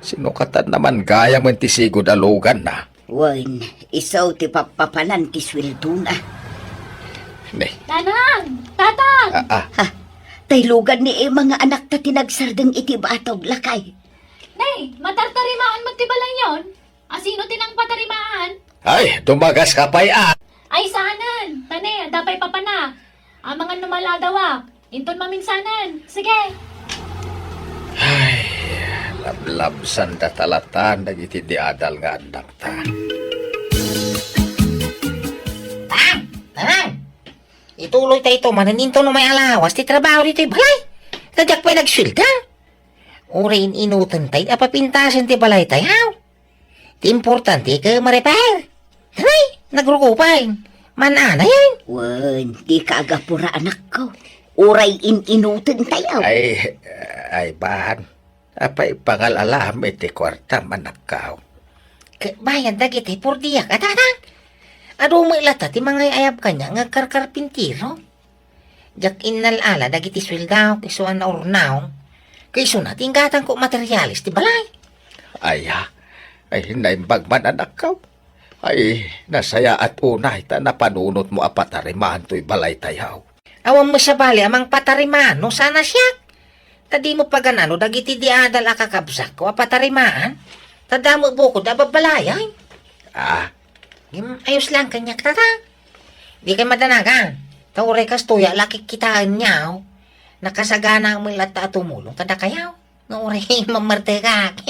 Sinukatan naman gayam ti sigud a luganna. Wen, isu ti pappapanan ti sueldona. Ne. Nanang! Tatang! Ah, ah. Ha? Tay lugan ni Emma nga anakta ti nagsardeng iti batog, lakay. Nay, matartarimaan met ti balayyon? Asino ti nangpatarimaan? Ay, dumagaska pay a. Ay, saanen. Tane, adda pay papana. Amangan no maladawak. Inton maminsanen. Sige. Ay, lablabsanda talatan dagiti di adal nga annakta. Tang! Tang! Ituloy ta ito, manen inton umay alawas ti trabaho ditoy balay. Ta diak pay nagsuelda. Uray in-inuten tay a papintasen ti balaytayo. Ti importante ket ma-repair. Nay, nagruko pay. Man-anayen. Wen, dika agapura, anakko. Uray in-inuten tayo. Ay, ay, ban. Apay pangal-alam iti kuartam, anakko? Ket bayad dagiti purdiak, a, Tatang. Adu met latta ti mangay-ayab kaniak nga agkarkarpintiro. Diak innal-ala dagiti sueldaok isu a naurnaw, ket isuna ti inggatangko materiales ti balay. Aya, ay, naimbag man, anakko. Ay, nasayaat unay ta napanunotmo a patarimaan toy balaytayo. Awan met sabali a mangpatarimaan no saan a siak. Ta dimo pagan-ano dagiti di adal a kakabsatko a patarimaan, ta damo bukod a babbalayay. Ah. Ngem ayos laeng kaniak, Tatang. Dikay madanagan. Ta uray kastoy a la kikkitaenyo, nakasaganaak met latta a tumulong kadakayo. Nga uray mammartekak.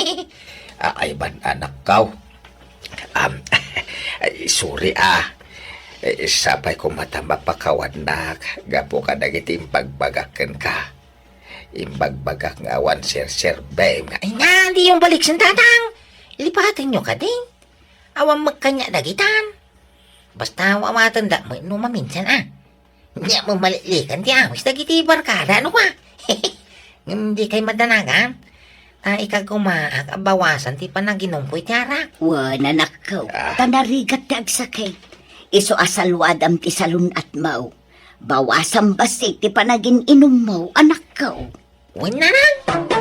Ay, ban, anakko. Am, ay, sorry, a. Eh, sapay koma ta mapakawannak gapu kadagiti imbagbagak kenka. Imbagbagak nga awan serserbem nga, ay nga, diyo baliksen, Tatang. Lipatenyo kadi. Awan met kaniak dagitan. Basta awatendak met no maminsan, a. Nia, mamaliklikan ti awis dagiti barkada, no, a? Ngem dikay madanagan. Ta ikagumaak a bawasan ti panaginumko iti arak. Wen, anakko, ah, ta narigat ti agsakit. Isu a saluadam ti salun-atmo. Bawasam bassit ti panagin-inummo, anakko. Wen, Nanang!